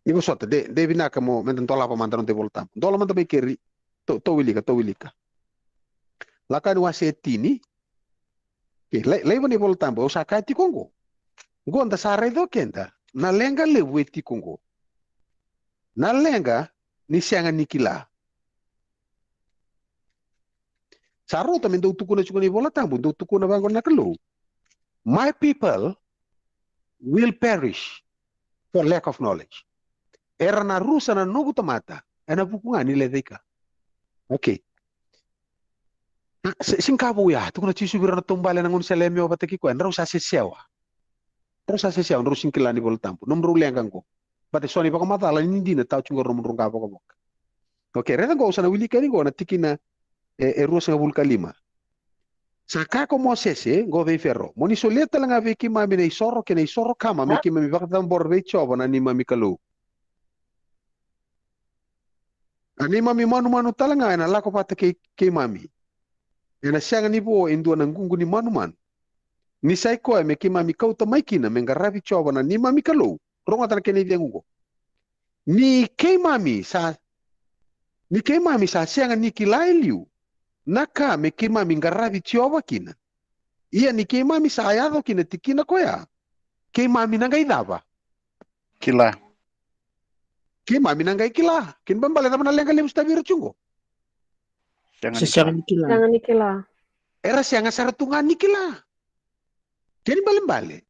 Ni vosota, de, de vinaka mo, meda dolava mada na noda iVola Tabu. Dola mada mai keri, tou, tou wilika, tou wilika. Lako Yani wase e tini. Okay, lai, laiva na iVola Tabu, au sa kaya tiko qo. Qo da sa raica o keda, na leqa levu e tiko qo. Na leqa ni sega ni kila. Sa rauta me dau tukuna tiko na iVola Tabu, dau tukuna vaqo na Kalou. My people will perish for lack of knowledge. Era na rusa na noqu tamata ena vuku ga ni lecaika. Okay. A, se, sega ni ka vou ya, tukuna Jisu vei rau na taubale ena gaunisala e mewa vata kei koya, drau sa sesewa. Drau sa sesewa, drau sega ni kila na iVola Tabu. Nomudrau leqa qo. Baleta eso na ivakamacala ni dina tau tiko qo nomudrau qavokavoka. Okay, raica qo, au sa na wilika yani qo na tikina e, e ruasagavulu ka lima. Sa kaya ko Mosese qo vei Fero, mo ni solia tale ga vei keimami na isoro kei na isoro kama me keimami vakacabora vei Jiova na neimami Kalou. A neimami manumanu tale ga ena lako vata kei keimami. Ena sega ni vo e dua na ququ ni manumanu. Ni sa i koya me keimami kauta mai kina me qaravi Jiova na neimami Kalou. Rogoca na kena icegu oqo. Ni keimami sa, ni keimami sa sega ni kila e liu na ka me keimami qaravi Jiova kina. Ia ni keimami sa yaco ki na tikina koya, keimami na qai cava? Kila. Keimami na qai kila. Kena ibalebale cava na leqa levu sa tavi ira tiko oqo? Sega ni kila. Sega ni kila. Era sega sara tu ga ni kila. Kena ibalebale,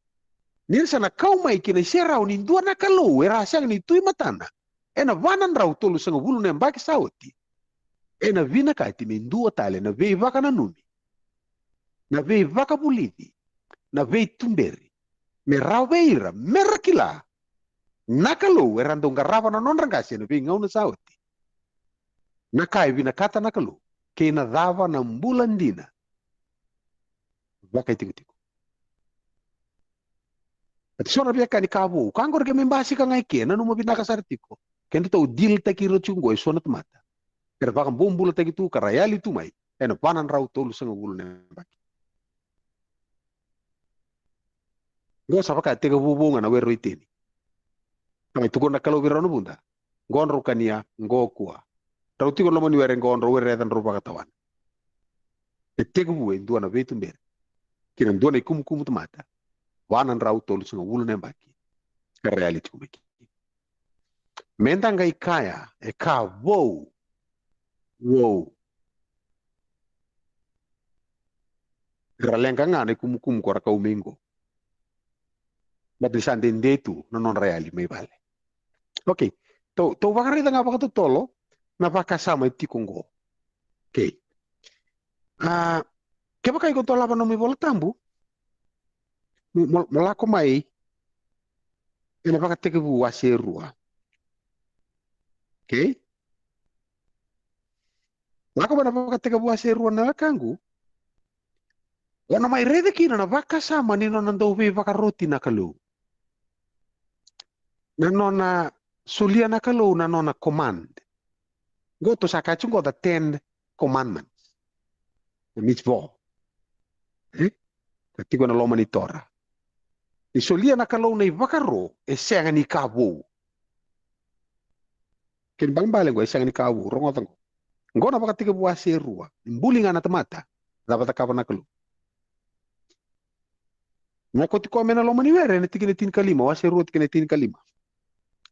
ni ra sa na kau mai ki na iserau ni dua na Kalou era a sega ni tu i matana ena va na drau tolusagavulu na yabaki sa oti, ena vinakati me dua tale na veivakananumi, na veivakavulici, na veituberi, me rawa vei ira me ra kila na Kalou era dau qarava na nodra qase ena veigauna sa oti. Na ka e vinakata na Kalou kei na cava na bula dina vakaitikotiko. Ati so na veiwekani ka vou ka qori ke me basika ga i ke, nanuma vinaka sara tiko. Kedatou dilitaki ira tiko oqo e so na tamata era vakabobulataki tu ka ra yali tu mai ena va na drau tolusagavulu na yabaki. Qo sa vaka e tekivu vou ga na were o Iteni. Sa mai tukuna na Kalou vei rau na vuda, qo drau kania, qo kua. Drau tiko na loma ni were qo, drau wereca, drau vakatawana. E tekivu e dua na veituberi kei na dua na ikumukumu tamata va na drau tolusagavulu na yabaki. Ka ra yali tiko mai kina. Meda qai kaya e ka vou. Vou. Era leqa ga na ikumukumu ko ra kau mai qo. Baleta ni sa dede tu na nodra yali mai vale. Okay. Tou, tou vakaraica ga vakatotolo na vakasama e tiko qo. Okay. A, kevaka iko dolava nomu iVola Tabu, mo, mo, mo lako mai ena Vakatekivu wase rua. Okay? Lako mai na Vakatekivu wase rua na wekaqu. O na mai raica kina na vakasama ni nona dau veivakaroti na Kalou. Na nona solia na Kalou na nona command. Qo tou sa kaya tiko qo the Ten Commandments. Na mitzvot. E? Ka tiko ena loma ni Torah. Ni solia na Kalou na ivakaro e sega ni ka vou. Kena ibalebale qo e sega ni ka vou, rogoca qo. Qo na Vakatekivu wase rua, ni buli ga na tamata, cava cakava na Kalou. Mo koti koya mai na loma ni were, ena tikina tinikalima, wase rua tikina tinikalima.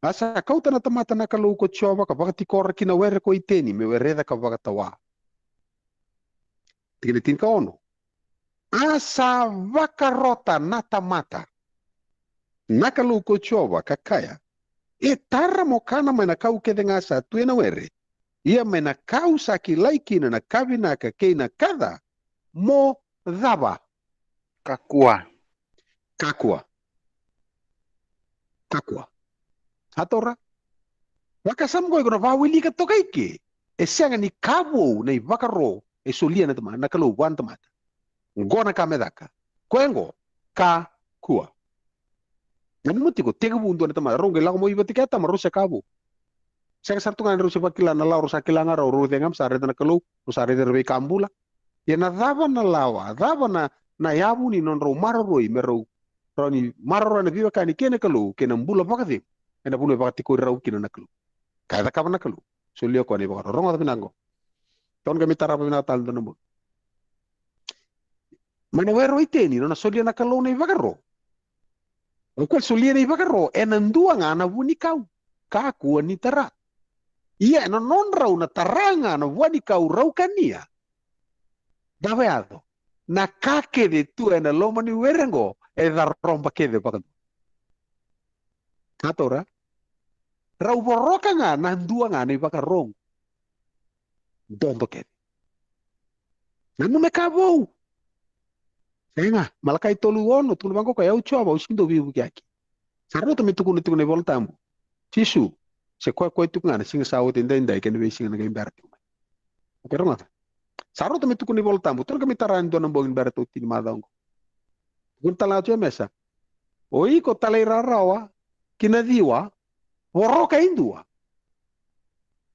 A sa kauta na tamata na Kalou ko Jiova ka vakatikora ki na were ko Iteni me wereca ka vakatawa. Tikina tinikaono. A sa vakarota na tamata na Kalou ko Jiova ka kaya, e tara mo kana mai na kau kece ga sa tu ena were, ia mai na kau sa kilai kina na ka vinaka kei na ka ca mo cava? Kakua. Kakua. Kakua. A taura. Vakasama qo iko na vawilika toka i ke. E sega ni ka vou na ivakaro e solia na tamata, na Kalou vua na tamata. Qo na ka me caka. Koya qo, kakua. Nanuma tiko, tekivu dua na tamata, rau qai lako mai vata kei Atama, rau se ka vou. Sega sara tu ga ni rau se vakila na lawa, rau sa kila ga rau, rau cega me sa raica na Kalou, rau sa raica na veika bula. Ia na cava na lawa, cava na, na yavu ni nodrau maroroi me rau, rau ni maroroya na veiwekani kei na Kalou, kei na bula vakacegu ena vanua e vakatikori rau kina na Kalou. Ka e cakava na Kalou, solia koya na ivakaro. Rogoca vinaka qo. Tou na qai mai tarava vinaka tale dua na bogi. Mai na were o Iteni, nona solia na Kalou na ivakaro. O koya solia na ivakaro ena dua ga na vuanikau. Kakua ni tara. Ia ena nodrau na tara ga na vuanikau rau kania. Cava yaco? Na ka kece tu ena loma ni were qo e caroba kece vakadua. Ka taura? Rau voroka ga na dua ga na ivakaro. Dodo kece. Nanuma e ka vou. Sega, Malakai tolu ono, tukuna vaqo, o au Jiova, au sega ni dau veivukiyaki. Sa rauta me tukuna tiko na iVola Tabu. Jisu, se koya koya tiko ga na siga sa oti edaidai kei na veisiga na qai bera tiko mai. Okay, rogoca. Sa rauta me tukuna na iVola Tabu, tou na qai mai tara e dua na bogi ni bera tou tini macawa qo. Tukuna tale ga o Jemesa. O iko talairawarawa ki na ciwa, voroka e dua.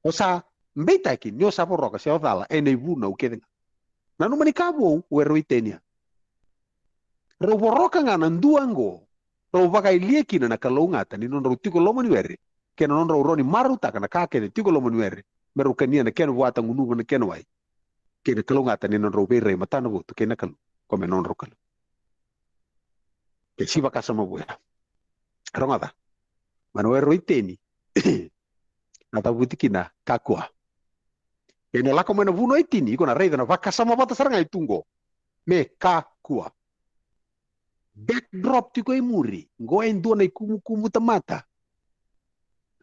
O sa beitaki ni o sa voroka se o cala ena ivunau kece ga. Nanuma ni ka vou o Were Waiteni ya. Rau voroka ga na dua oqo, rau vakailia kina na kalougata ni nodrau tiko loma ni were, kei na nodrau rawa ni marautaka na ka kece tiko loma ni were, me rau kania na kena vuata, gunuva na kena wai, kei na kalougata ni nodrau veirai matanavotu kei na Kalou, ko me nodrau Kalou. Ke si vakasama vua. Rogoca. Mai na Were Waiteni. Na cavuti kina kakua. Ke na lako mai na vunau e tini, iko na raica na vakasama vata sara ga e tu qo. Me kakua. Backdrop tiko e muri, qo e dua na ikumukumu tamata.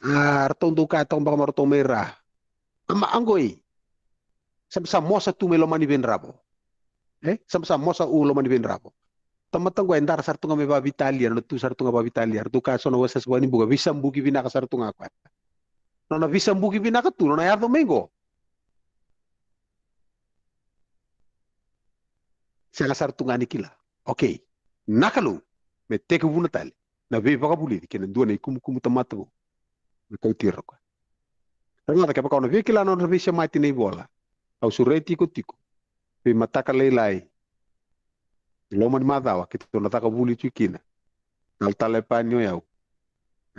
A, ratou dau kaya toka baka mai ratou mai ra. Ama, a qoi. Sa, sa mosa tu mai loma ni veidravo. E? Sa, sa mosa u loma ni veidravo. Tamata qo e dara sara tu ga mai vavitalia, nona tu sara tu ga vavitalia. Ratou kaya so na wasewase vakanibuka, veisabuki vinaka sara tu ga koya. Nona veisabuki vinaka tu, nona yaco mai qo. Sega sara tu ga ni kila. Okay. Na Kalou, me tekivuna tale na veivakavulici kei na dua na ikumukumu tamata vou. Me kauti ira o koya. Rogoca, kevaka o na via kila na nodra veisemati na ivola, au sureti iko tiko. Veimataka lailai. Loma ni macawa, keitou na caka vuli tiko kina. Talatala Lepani o yau.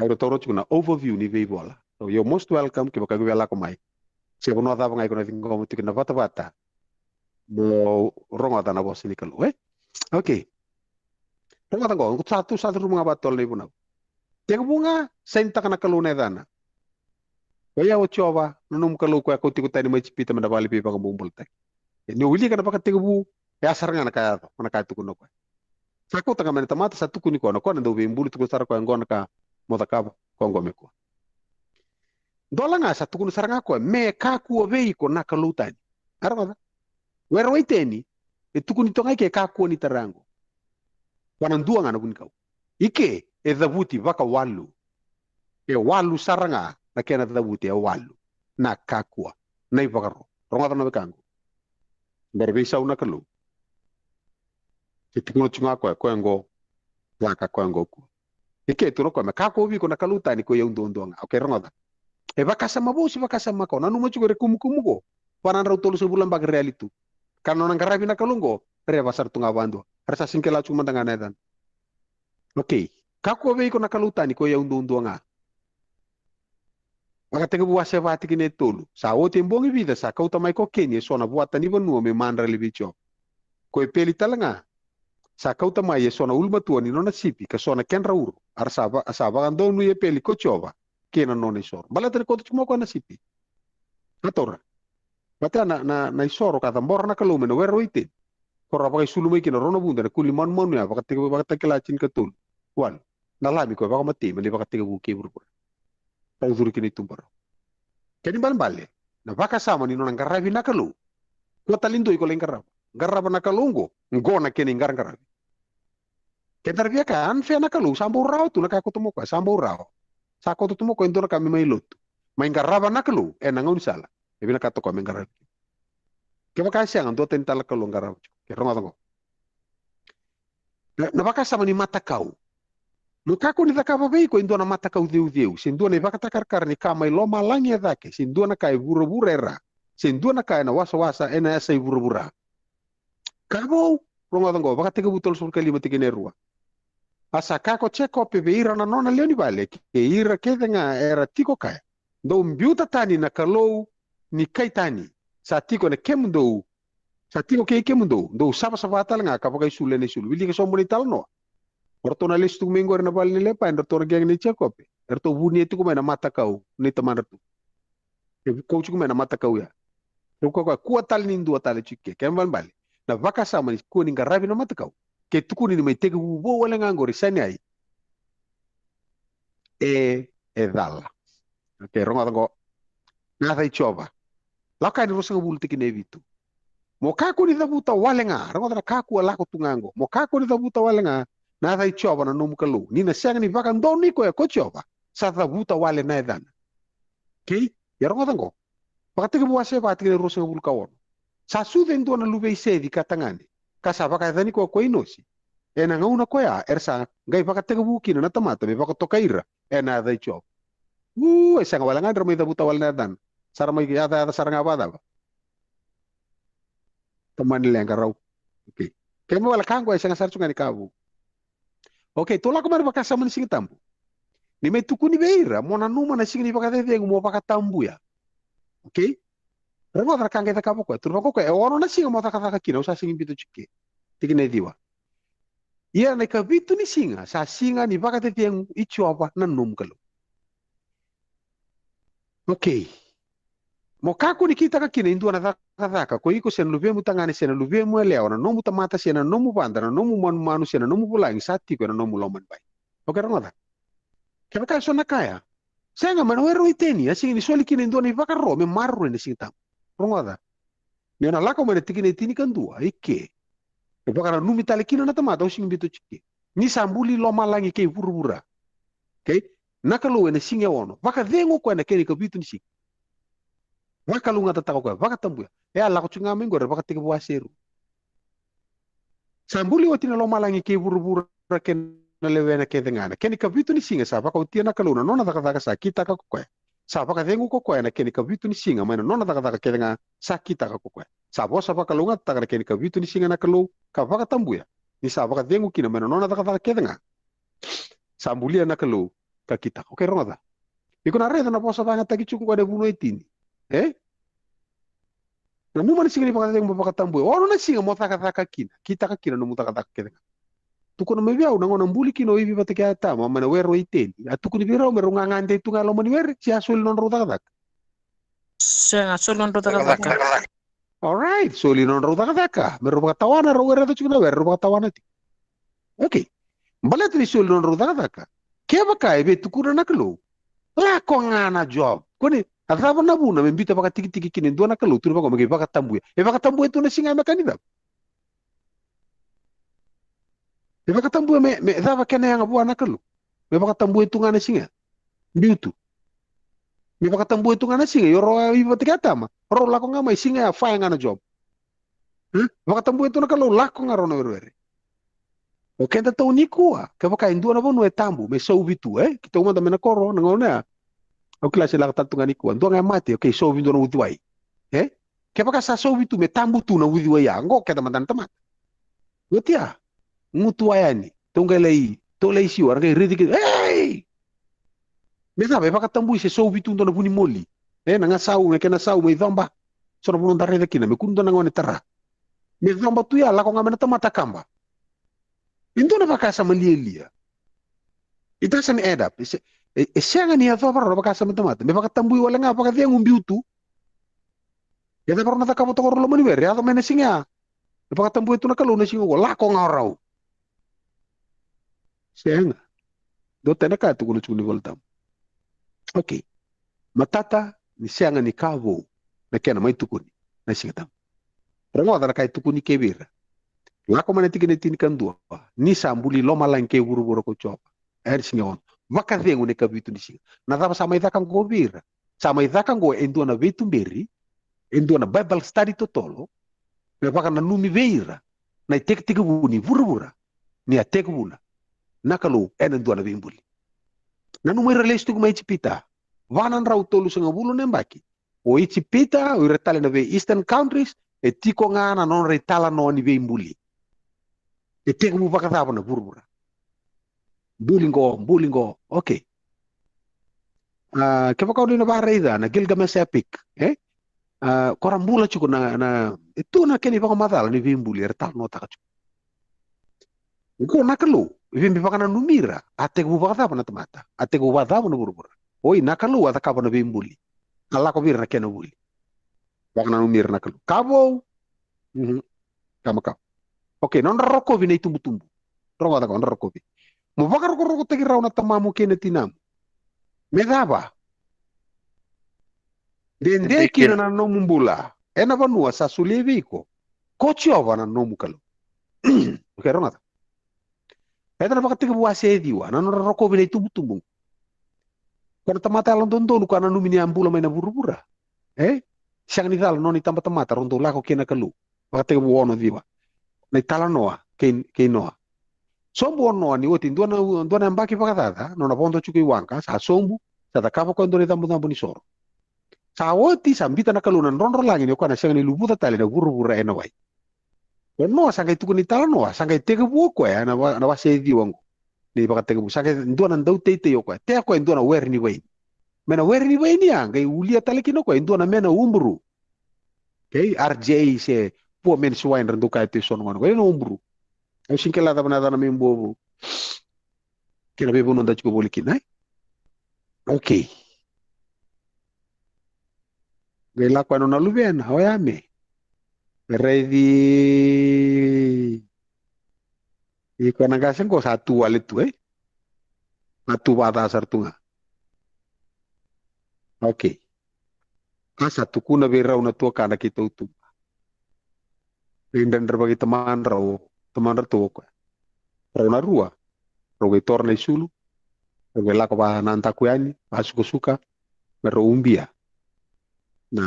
Au na taura tiko na overview ni veivola. So you're most welcome, kevaka iko via lako mai. Se vanua cava ga iko na ciqoma tiko na vatavata. Mo rogoca na vosa ni Kalou, e? Okay. Rogoca qo, qo sa tu sa curuma ga vatolu na ivunau. Tekivu ga, sainitaka na Kalou na yacana. Ko i au o Jiova, na nomu Kalou koya kau tiko tani mai Ijipita me na vale veivakabobulataki. E, ni o wilika na vakatekivu, e a sara ga na ka yaco, na ka e tukuna o koya. Sa kauta ga mai na tamata, sa tukuni koya, na koya na dau veibuli, tukuna sara koya qo na ka mo cakava, koya qo me kua. Dola ga sa tukuna sara ga koya, me kakua vei iko na Kalou tani. A rogoca. Were Waiteni, e tukuni toka ga i ke kakua ni tara qo. Koya na dua ga na vunikau. I ke, e cavuti vakawalu. E walu sara ga na kena cavuti, e walu. Na kakua. Na ivakaro. Rogoca na wekaqu. Bera veisau na Kalou. Se tukuna tiko ga koya, koya qo. Caka koya qo kua. I ke tukuna koya, me kakua vei iko na Kalou tani ko i au duadua ga. Okay, rogoca. E vakasama vou se vakasama makawa. Nanuma tiko era kumukumu qo. Va na drau tolusagavulu na yabaki era yali tu. Ka na nona qaravi na Kalou qo, era yava sara tu ga vadua. Era sa sega ni kila tiko mada ga na yacana. Okay. Kakua vei iko na Kalou tani ko i au duadua ga. Vakatekivu wase va tikina e tolu. Sa oti e bogi vica, sa kauta mai ko Keni eso na vuata ni vanua me madrali vei Jiova. Ko Epeli tale ga, sa kauta mai eso na ulumatua ni nona sipi, ka so na kedra uro, a ra sa va-, a sa vakadonui Epeli ko Jiova, kei na nona isoro. Baleta ni kauta tiko mai o koya na sipi. A taura. Baleta na, na, na isoro ka cabora na Kalou mai na Were Waiteni. Ko ra vakaisulu mai kina rua na vuda na kuli manumanu ya, vakataki-, Vakatakila tinikatolu. Walu. Na lami ko e vakamatei, mai na ivakatekivu kei vuravura. Taucuru kina itubarau. Kena ibalebale, na vakasama ni nona qaravi na Kalou. Kua tale ni dua iko lai qarava. Qarava na Kalou qo, qo na kena iqaraqaravi. Keda ra via kaya, unfair na Kalou, sa bau rawa tu na ka e koto mai o koya, sa bau rawa. Sa koto tu mai o koya e dua na ka me mai lotu. Mai qarava na Kalou, ena gaunisala, e vinakata o koya me qaravi. Kevaka e sega, dua tani tale na Kalou qaravi. Ke rogoca qo. Na, na vakasama ni matakau. Mo kakua ni cakava vei iko e dua na matakau ceuceu, se dua na ivakatakarakara ni ka mai lomalagi e cake, se dua na ka e vuravura e ra, se dua na ka ena wasawasa ena yasa i vuravura. Ka vou, rogoca qo, Vakatekivu tolusagavulu ka lima tikina e rua. A sa kaya ko Jekope vei ira na nona lewe ni vale, kei ira kece ga era tiko kaya, dou biuta tani na Kalou ni kai tani, sa tiko ena kemudou, sa tiko kei kemudou, dou savasava tale ga ka vakaisulu ena isulu. Wilika sobu na italanoa. O ratou na lesu tu mai qori na vale ni Lepani, ratou na qeqe nei Jekope. Eratou vunia tiko mai na matakau nei tamadratou. E kau tiko mai na matakau ya. Kau kau kua tale ni dua tale tiko ke. Kena ibalebale, na vakasama ni kua ni qaravi na matakau, ke tukuni ni mai tekivu vou wale ga qori Saineai, e, e cala. Okay, rogoca qo. Na yaca i Jiova. Lako yani ruasagavulu tikina e vitu. Mo kakua ni cavuta wale ga, rogoca na kakua lako tu ga qo. Mo kakua ni cavuta wale ga na yaca i Jiova na nomu Kalou, ni na sega ni vakadonui koya ko Jiova, sa cavuta wale na yacana. Okay? Ia rogoca qo. Vakatekivu wase va tikina ruasagavulu ka ono. Sa sucu e dua na luve i Seci ka tagane, ka sa vakayacani koya ko Inosi. Ena gauna koya era sa qai vakatekivu kina na tamata me vakatokai ira ena yaca i Jiova. U, e sega wale ga ni ra mai cavuta wale na yacana. Sa ra mai yacayaca sara ga vakacava? Tamani leqa rau. Okay. Ke me wale ka qo e sega sara tu ga ni ka vou. Okay, tou lako mai na vakasama ni Siga Tabu. Ni mai tukuni vei ira mo nanuma na siga ni vakacecegu mo vakatabuya. Okay? Rogoca na ka qai cakava o koya. Tukuna vaqo o koya, e ono na siga mo cakacaka kina, au sa sega ni biuta tiko ke. Tikina e ciwa. Ia na ikavitu ni siga sa siga ni vakacecegu i Jiova na nomu Kalou. Okay. Mo kakua ni kitaka kina e dua na cakacaka, ko iko se na luvemu tagane se na luvemu yalewa, na nomu tamata se na nomu vada, na nomu manumanu se na nomu vulagi sa tiko ena nomu lomanibai. Okay, rogoca. Kevaka e so na ka ya, sega, mai na were o Iteni a sega ni soli kina e dua na ivakaro me maroroi na Siga Tabu. Rogoca. Ni o na lako mai na tikina e tinikadua i ke, e vakananumi tale kina na tamata, au sega ni biuta tiko ke. Ni sa buli lomalagi kei vuravura. Okay? Na Kalou ena siga e ono. Vakacegu o koya na kena ikavitu ni siga. Vakalougatataka o koya, vakatabuya. E a lako tiko ga mai qori, vakatekivu wase e rua. Sa buli oti na lomalagi kei vuravura kei na lewena kece ga. Na kena ikavitu ni siga sa vakaotia na Kalou na nona cakacaka sa kitaka ko koya. Sa vakacegu ko koya na kena ikavitu ni siga mai na nona cakacaka kece ga sa kitaka ko koya. Sa vosa vakalougatataka na kena ikavitu ni siga na Kalou ka vakatabuya. Ni sa vakacegu kina mai na nona cakacaka kece ga. Sa bulia na Kalou ka kitaka. Okay, rogoca. Iko na raica na vosa vagataki tiko qo ena vunau e tini. E? Nanuma na siga ni vakacegu mo vakatabuya. Ono na siga mo cakacaka kina. Kitaka kina nomu cakacaka kece ga. Tukuna mai vei au na gauna buli kina o Ivi vata kei Atama mai na were o Iteni. A tukuni vei rau me rau gagade tu ga e loma ni were, se a soli nodrau cakacaka? Sega, soli nodrau cakacaka. Alright, soli nodrau cakacaka. Me rau vakatawana, rau were tiko na were, rau vakatawana tiko. Okay. Baleta ni soli nodrau cakacaka. Kevaka e via tukuna na Kalou, lako ga na job. Koni, a cava na vuna me biuta vakatikitiki kina e dua na Kalou, tukuna vaqo me qai vakatabuya. E vakatabuya tu na siga me ka ni cava? E vakatabuya me, me cava kena yaga vua na Kalou? Me vakatabuya tu ga na siga. Biu tu. Me vakatabuya tu ga na siga, ia o rau a Ivi vata kei Atama. O rau lako ga mai siga ya, faya ga na job. E? Vakatabuya tu na Kalou, lako ga rau na werewere. O keda tou nikua, kevaka e dua na vanua e tabu, me sauvi tu, e? Keitou mada mai na koro, na gauna ya. Au kila se lako tale tu ga nikua. Dua ga e mate, okay, sauvi dua na uciwai. E? Kevaka sa sauvi tu, me tabu tu na uciwai ya. Qo keda mada na tamata. Oti ya. Gutuwa yani. Tou qai lai, tou lai siwa, ra qai raici kina. Ei! Me cava, e vakatabui se sauvi tu dua na vunimoli. E, na gasau, na kena sau, me icoba. So na vanua da raica kina, me kua ni dua na gone tara. Me coba tu ya, lako ga mai na tamata kaba. E dua na vakasama lialia. It doesn't add up. E se-, e, e sega ni yacova rawa na vakasama ni tamata. Me vakatabui wale ga, vakacegu, biu tu. E cava rau na cakava toka rau loma ni were, yaco mai na siga ya. E vakatabui tu na Kalou na siga qo, lako ga o rau. Sega. Dua tale na ka e tukuna tiko ni Vola Tabu. Okay. Matata ni sega ni ka vou na kena mai tukuni na Siga Tabu. Rogoca na ka e tukuni kei vei ira. Lako mai na tikina e tinikadua. Ni sa buli lomalagi kei vuravura ko Jiova. E na siga ono. Vakacegu na ikavitu ni siga. Na cava sa mai caka qo vei ira? Sa mai caka qo e dua na veituberi, e dua na Bible study totolo, me vakananumi vei ira na itekitekivu ni vuravura, ni a tekivuna na Kalou ena dua na veibuli. Nanuma ira lesu tiko mai Ijipita, va na drau tolusagavulu na yabaki. O Ijipita, o ira tale na vei Eastern countries, e tiko ga na nodra italanoa ni veibuli. E tekivu vakacava na vuravura? Buli qo, buli qo, okay. A, kevaka o ni na vakaraica na Gilgamesh Epic, e? A, ko ra bula tiko na, na, e tu na kena ivakamacala ni veibuli era talanoataka tiko. Qo na Kalou, e via me vakananumi ira, a tekivu vakacava na tamata, a tekivu vakacava na vuravura. Oi, na Kalou a cakava na veibuli. A lako vei ira na kena vuli. Vakananumi ira na Kalou. Ka vou. Mhm. Ka makawa. Okay, nodra rokovi na itubutubu. Rogoca qo, nodra rokovi. Mo vakarokorokotaki rau na tamamu kei na tinamu. Me cava? Dede kina na nomu bula ena vanua sa solia vei iko ko Jiova na nomu Kalou. Okay, rogoca. Eda na Vakatekivu wase e ciwa, na nodra rokovi na itubutubu. Ko na tamata yalododonu ko a nanumi ni a bula mai na vuravura. E? Sega ni cala nona itabatamata, rau dau lako kei na Kalou. Vakatekivu ono ciwa. Na italanoa kei, kei Noa. Sobu o Noa ni oti dua na, dua na yabaki vakacaca, nona vodo tiko i waqa, sa sobu, sa cakava koya dua na icabocabo ni soro. Sa oti, sa biuta na Kalou na drodrolagi ni o koya na sega ni luvuca tale na vuravura ena wai. O Noa sa qai tukuni tale o Noa, sa qai tekivu o koya na, na wase e ciwa oqo. Ni vakatekivu, sa qai dua na dauteitei o koya. Tea o koya e dua na were ni vaini. Me na were ni vaini ya, qai ulia tale kina o koya e dua na mena uburu. Okay? R J se poor man's wine ra dau kaya tu e so na gone. Koya na uburu. Au sega ni kila cava na yacana mai Buavou. Kei na veivanua da tiko voli kina, e? Okay. Qai lako yani na luvena, oya me. Me raici. Iko na qase qo sa tu wale tu, e? Sa tu vakaca sara tu ga. Okay. A sa tukuna vei rau na tuakana kei tautuba. Qai dredre vakaitamadrau, tamadratou o koya. Rau na rua, rau qai toro na isulu, rau qai lako vanadaku yani, vasukasuka, me rau ubia na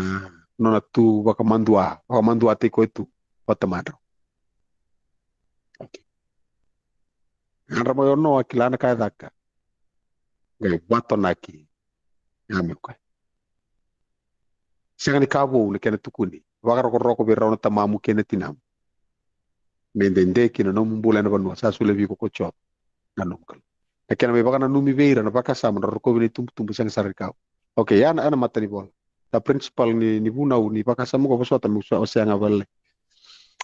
nona tu vakamadua, vakamadua tiko e tu, vatamadrau. Okay. Yadra mai o Noa, kila na ka e caka. Qai vatonaki. Ya me o koya. Sega ni ka vou na kena tukuni. Vakarokoroko vei rau na tamamu kei na tinamu. Me dede kina nomu bula ena vanua sa solia vei iko ko Jiova na nomu Kalou. Na kena mai vakananumi vei ira na vakasama, na rokovi na itubutubu, sega sara ni ka vou. Okay, ya na, ya na mata ni vola. Na principle ni, ni vunau ni vakasama qo vosota me sa, o sega vale.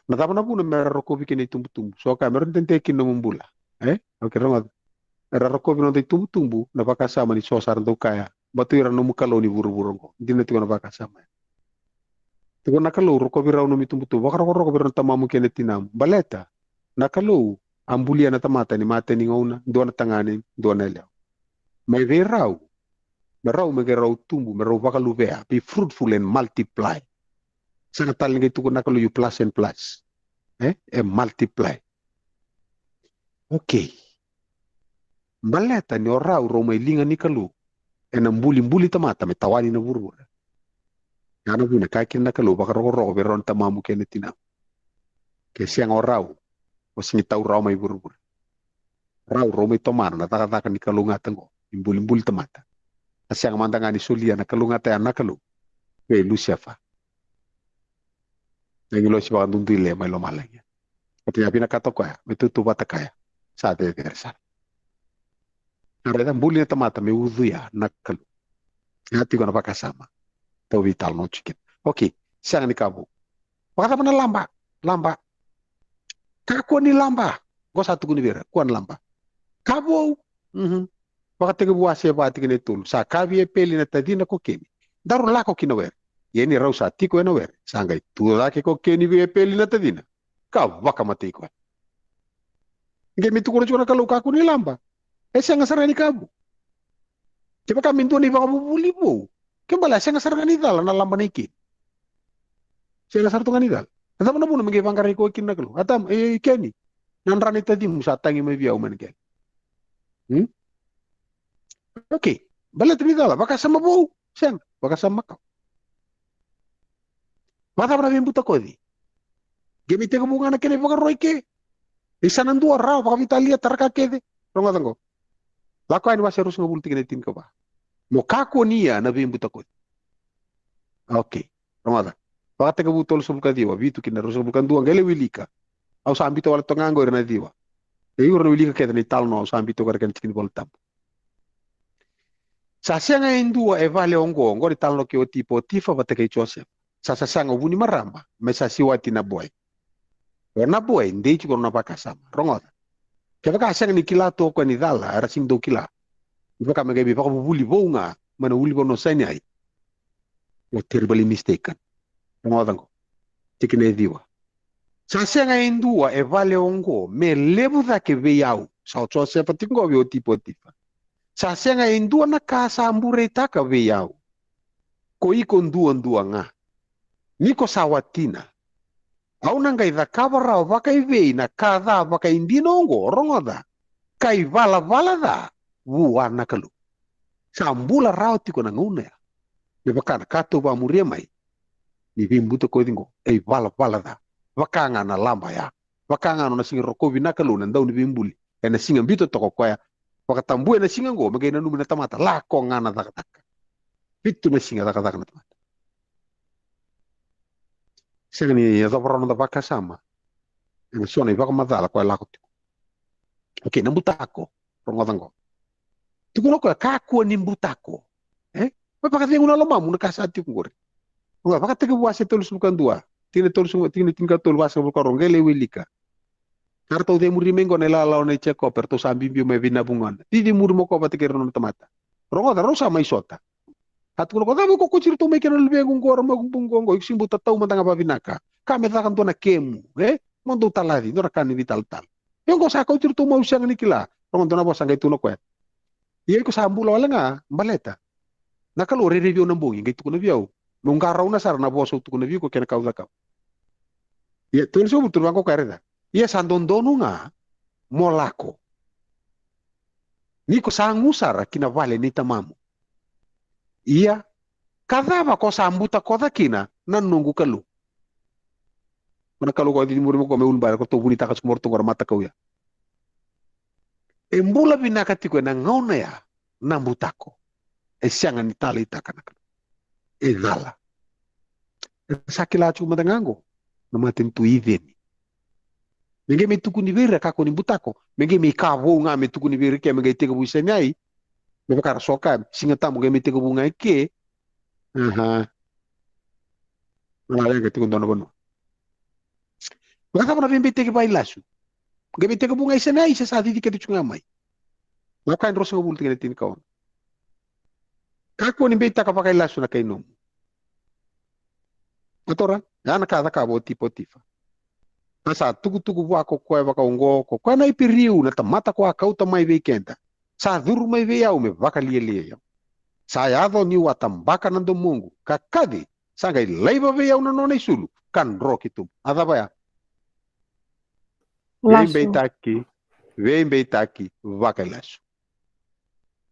Na cava na vuna me ra rokovi kina itubutubu? So kaya me ra dede kina nomu bula. E? Okay, rogoca. Era rokovi noda itubutubu na vakasama ni so sa ra dau kaya. Batu ira nomu kalou ni vuravura oqo. Dina tiko na vakasama. Tiko na Kalou, rokovi rau nomu itubutubu. Vakarokoroko vei rau na tamamu kei na tinamu. Baleta na Kalou a bulia na tamata ni mata ni gauna, dua na tagane, dua na yalewa. Mai vei rau, me rau me qai rau tubu, me rau vakaluvea, be fruitful and multiply. Sega tale ni qai tukuna na Kalou, you plus and plus. E? E multiply. Okay. Baleta ni o rau rau mai liga ni Kalou, ena bulibuli tamata me tawani na vuravura. Ya na vuna e kaya kina na Kalou, vakarokoroko vei rau na tamamu kei na tinamu. Ke sega o rau, o sega ni tau rawa mai vuravura. Rau rau mai tomana na cakacaka ni kalougata oqo, ni bulibuli tamata. A sega mada ga ni solia na kalougata ya na Kalou vei Lusefa, na agilosi vakaduidui le mai lomalagi. Oti ya vinakata o koya me tautauvata kaya, sa cecere sara. A raica buli na tamata me ucuya na Kalou. Ya tiko na vakasama. Tau veitalanoa tiko kina. Okay, sega ni ka vou. Vakacava na laba? Laba. Kakua ni laba. Qo sa tukuni vei ira, kua ni laba. Ka vou. Mhm. Vakatekivu wase va tikina e tolu. Sa kaya vei Epeli na tacina ko Keni, daru lako ki na were. Ia ni rau sa tiko ena were, sa qai tu cake ko Keni vei Epeli na tacina ka vakamatei koya. Qai me tukuna tiko na Kalou, kakua ni laba. E sega sara ni ka vou. Kevaka me dua na ivakavuvuli vou, ke bale a sega sara ga ni cala na laba nei Keni. Sega sara tu ga ni cala. E cava na vuna me qai vaqarai koya kina na Kalou? Atama, e Keni, na dra nei tacimu sa tagi mai vei au mai na kele. Hmm? Okay. Baleta ni cala, vakasama vou. Sega, vakasama makawa. Vakacava na veibutakoci? Qai me tekivu ga na kena ivakarau eke. E sa na dua rawa, vakaveitalia, tara ka kece. Rogoca qo. Lako Yani wase ruasagavulu tikina e tinikava. Mo kakua ni ia na veibutakoci. Okay. Rogoca. Vakatekivu tolusagavulu ka ciwa, vitu ki na ruasagavulu ka dua, qai lai wilika. Au sa biuta wale toka ga qo ira na ciwa. E ira na wilika kece na italanoa, au sa biuta qo ira kei na tiki ni Vola Tabu. Sa sega e dua e vale oqo, oqo ni talanoa kei oti Potifa vata kei Josefa. Sa sasaga o vu ni marama me sa siwati na boy. O na boy, dei tiko na vakasama. Rogoca. Kevaka a sega ni kila tu o koya ni cala, era sega ni dau kila. Ni vaka me qai me vakavuvuli vou ga mai na ulunivanua o Saineai. O terribly mistaken. Rogoca qo. Tikina e ciwa. Sa sega e dua e vale oqo me levu cake vei au. Sa o Josefa tiko qo vei oti Potifa. Sa sega e dua na ka sa bureitaka vei au. Ko iko duadua ga. Ni ko sa watina. Au na qai cakava rawa vakaivei na ka ca vakaidina oqo, rogoca, ka ivalavala ca vua na Kalou. Sa bula rawa tiko na gauna ya. Me vaka na ka tou vakamuria mai. Ni veibutakoci qo, e ivalavala ca. Vaka ga na laba ya. Vaka ga nona sega ni rokovi na Kalou na Dauniveibuli. Ena siga biuta toka o koya. Vakatabui ena siga qo, me qai nanumi na tamata. Lako ga na cakacaka. Vitu na siga cakacaka na tamata. sega ni yacova rawa na noda vakasama ena so na ivakamacala koya e lako tiko. Okay, na butako. Rogoca qo. Tukuna o koya, kakua ni butako. E? Mai vakacegu na lomamu na ka sa tiko qori. Rogoca, Vakatekivu wase tolusagavulu ka dua, tikina tolusagavulu, tikina tinikatolu, vasagavulu ka rua, qai lai wilika. Ka ratou cemuri mai qo na ilawalawa nei Jekope, eratou sa biubiu mai vei na vugona. Cicimuri mo ko vata kei ira na nona tamata. Rogoca, rau sa mai sota. A tukuna o koya, cava iko koti iratou mai kina na luvequ qo, ra makubuqu qo, iko sega ni bau tatau mada ga vavinaka. Ka me caka dua na kemu, e? Mo dou talaci, dua na ka ni veitalatala. Io, qo sa kauti iratou mai, au sega ni kila. Rogoca, dua na vosa qai tukuna o koya, ia iko sa bula wale ga, baleta na Kalou rairai vei au na bogi, qai tukuna vei au meu qarauna sara na vosa au tukuna vei iko kei na ka au cakava. Ia tolusagavulu, tukuna vaqo o koya, raica. Ia sa dodonu ga mo lako, ni ko sa gu sara ki na vale nei tamamu. Ia ka cava ko sa butakoca kina na noqu Kalou? Ko na Kalou ko a cicimuri mai ko me ulubale, ko ratou vunitaka tiko mo ratou qo ra matakau ya. E bula vinaka tiko ena gauna ya na butako. E sega ni taleitaka na Kalou. E cala. E sa kila tiko mada ga qo na matanitu i Iceni. Me qai me tukuni vei ira, kakua ni butako. Me qai me ka vou ga me tukuni vei ira ke, me qai tekivu i Saineai. Me vaka ra so kaya, Siga Tabu qai me tekivu ga eke. Aha. Mala leqa tiko dua na vanua. Vakacava na veibeitaki vakailasu? Qai veitaki vu ga i Saineai se sa cici kece tiko ga mai? Lako yani ruasagavulu, tikina tinikaono. Kakua ni beitaka vakailasu na kai nomu. A taura, ya na ka a cakava o Tipotifa. A sa tukutuku vua ko koya vaka oqo, ko koya na Iperiu, na tamata ko a kauta mai vei keda. Sa curu mai vei au me vakalialiai au. Sa yaco niu a tabaka na domoqu, ka kaci, sa qai laiva vei au na nona isulu, ka dro ki tuba. A cava ya? Lasu. Veibeitaki, veibeitaki vakailasu.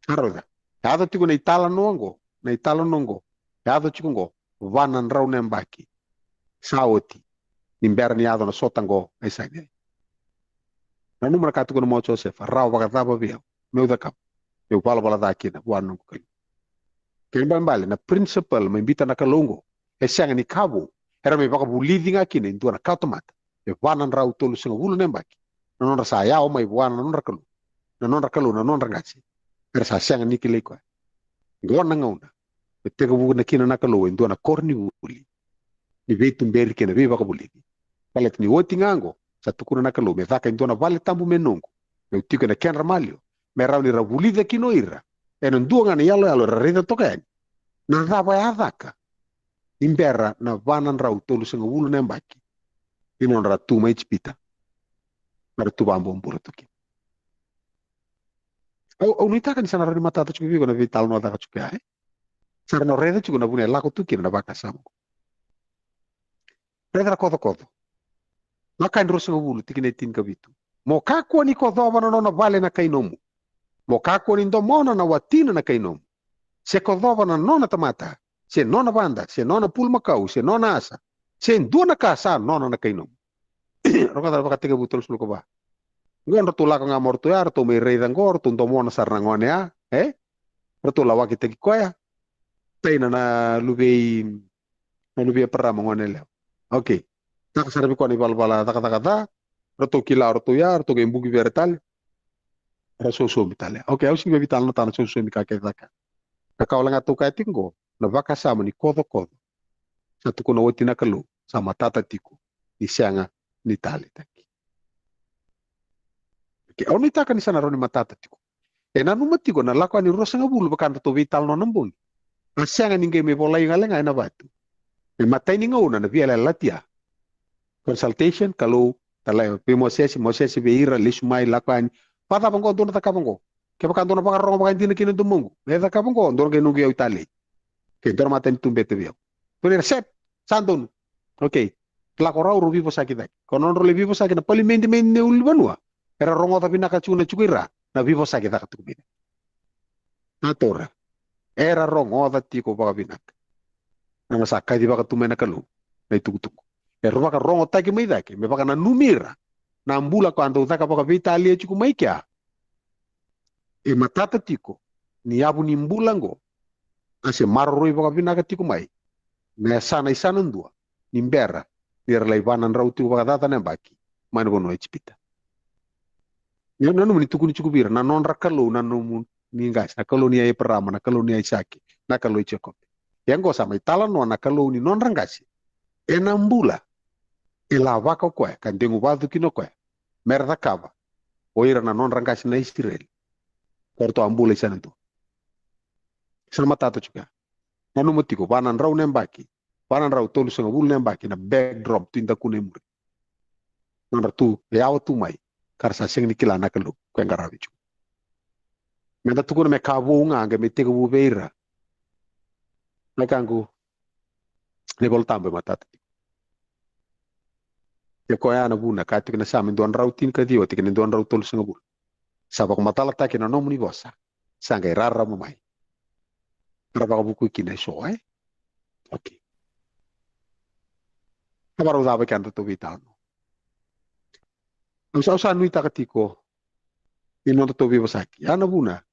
A raica. Yaco tiko na italanoa qo, na italanoa qo. Yaco tiko qo, va na drau na yabaki sa oti ni bera ni yaco na sota qo e Saineai. Nanuma na ka tukuna mai o Josefa, rawa vakacava vei au meu cakava, meu valavala ca kina vua na noqu Kalou? Kena ibalebale na principle mai biuta na Kalou qo, e sega ni ka vou. Era mai vakavulici ga kina e dua na kawatamata e va na drau tolusagavulu na yabaki na nodra sa yawa mai vua na nodra Kalou, na nodra Kalou, na nodra qase. Era sa sega ni kilai koya. Qo na gauna me tekivu kina na Kalou e dua na koronivuli ni veituberi kei na veivakavulici. Baleta ni oti ga qo sa tukuna na Kalou me caka e dua na vale tabu me noqu, meu tiko ena kedra maliwa, me rawa ni ra vulica kina o ira ena dua ga na iyaloyalo era raica toka yani na cava e a caka ni bera na va na drau tolusagavulu na yabaki ni nodra tu mai Ijipita, me ra tu vakabobula tu kina. Au, au nuitaka ni sa na rawa ni matata tiko vei iko na veitalanoa caka tiko ya, e? Sa ra na raica tiko na vuna e lako tu kina na vakasama qo. Raica na kocokoco. Lako yani ruasagavulu, tikina e tinikavitu. Mo kakua ni kocova na nona vale na kai nomu. Mo kakua ni domona na watina na kai nomu, se kocova na nona tamata, se nona vada, se nona pulumakau, se nona asa, se dua na ka sa nona na kai nomu. Rogoca na Vakatekivu tolusagavulu ka va. Qo ratou lako ga mo ratou ya, ratou mai raica qo, ratou domona sara na gone ya, e? Ratou lawakitaki koya. Taina na luvei, na luvei Eparama, gone yalewa. Okay. Taka sara vei koya na ivalavala cakacaka ca. Ratou kila o ratou ya, ratou qai buki vei ira tale. Ra sosomi tale. Okay, au sega ni veitalanoataka na sosomi ka kece caka. Ka wale ga tou kaya tiko qo, na vakasama ni kocokoco. Sa tukuna oti na Kalou, sa matata tiko ni sega ni taleitaki. Okay, au nuitaka ni sa na rawa ni matata tiko. E nanuma tiko na Lako Yani ruasagavulu, vaka datou veitalanoa na bogi. A sega ni qai mai volai ga wale ga ena vatu. E matai ni gauna na via yalayalati ya. Consultation, Kalou talai vei Mosese, Mosese vei ira, lesu mai, Lako Yani. Vakacava qo dou na cakava qo? Kevaka dou na vakarorogo vakaidina kina domoqu, e cakava qo, dou na qai noqu iyau italei. Okay, dou na matanitu bete vei au. Dou na set, sa donu. Okay. Lako rau, rau veivosaki cake. Ko na nodrau lai veivosaki na palimedi mai na ulunivanua, era rogoca vinaka tiko na tiko i ra na veivosaki caka tiko mai cake. Na taura. Era rogoca tiko vakavinaka. Na sa kacivaka tu mai na Kalou na itukutuku. Era vakarogotaki mai cake me vakananumi ira na bula ko a dau caka vakaveitalia tiko mai kea. E matata tiko ni yavu ni bula oqo a se maroroi vakavinaka tiko mai na yasana i sana dua ni bera ni ra lai va na drau tiko vakacaca na yabaki mai na vanua o Ijipita. Ia nanuma ni tukuni tiko vei ira na nodra Kalou na nomuni qase, na Kalou ni Eparama, na Kalou ni Aisake, na Kalou i Jekope. Ia qo sa mai talanoa na Kalou ni nodra qase ena bula e lavaka o koya ka deguvacu kina o koya me ra cakava o ira na nodra qase na Isireli. Ko ratou a bula i sana dua. Sa matata tiko ya. Nanuma tiko, va na drau na yabaki, va na drau tolusagavulu na yabaki na backdrop tu i dakuna e muri. Nodra tu e yawa tu mai ka ra sa sega ni kila na Kalou ko e qaravi tiko. Meda tukuna me ka vou ga qai me tekivu vei ira. Na ka qo na iVolatabu e matata tiko. Ia koya na vuna ka tiko na Same dua drau tinikaciwa, tikina dua drau tolusagavulu. Sa vakamacalataki na nomuni vosa, sa qai rarama mai. Ra vakavukui kina eso, e? Okay. Na varau cava keda tou veitalanoa. Au sa, au sa nuitaka tiko ni noda tou veivosaki. Ya na vuna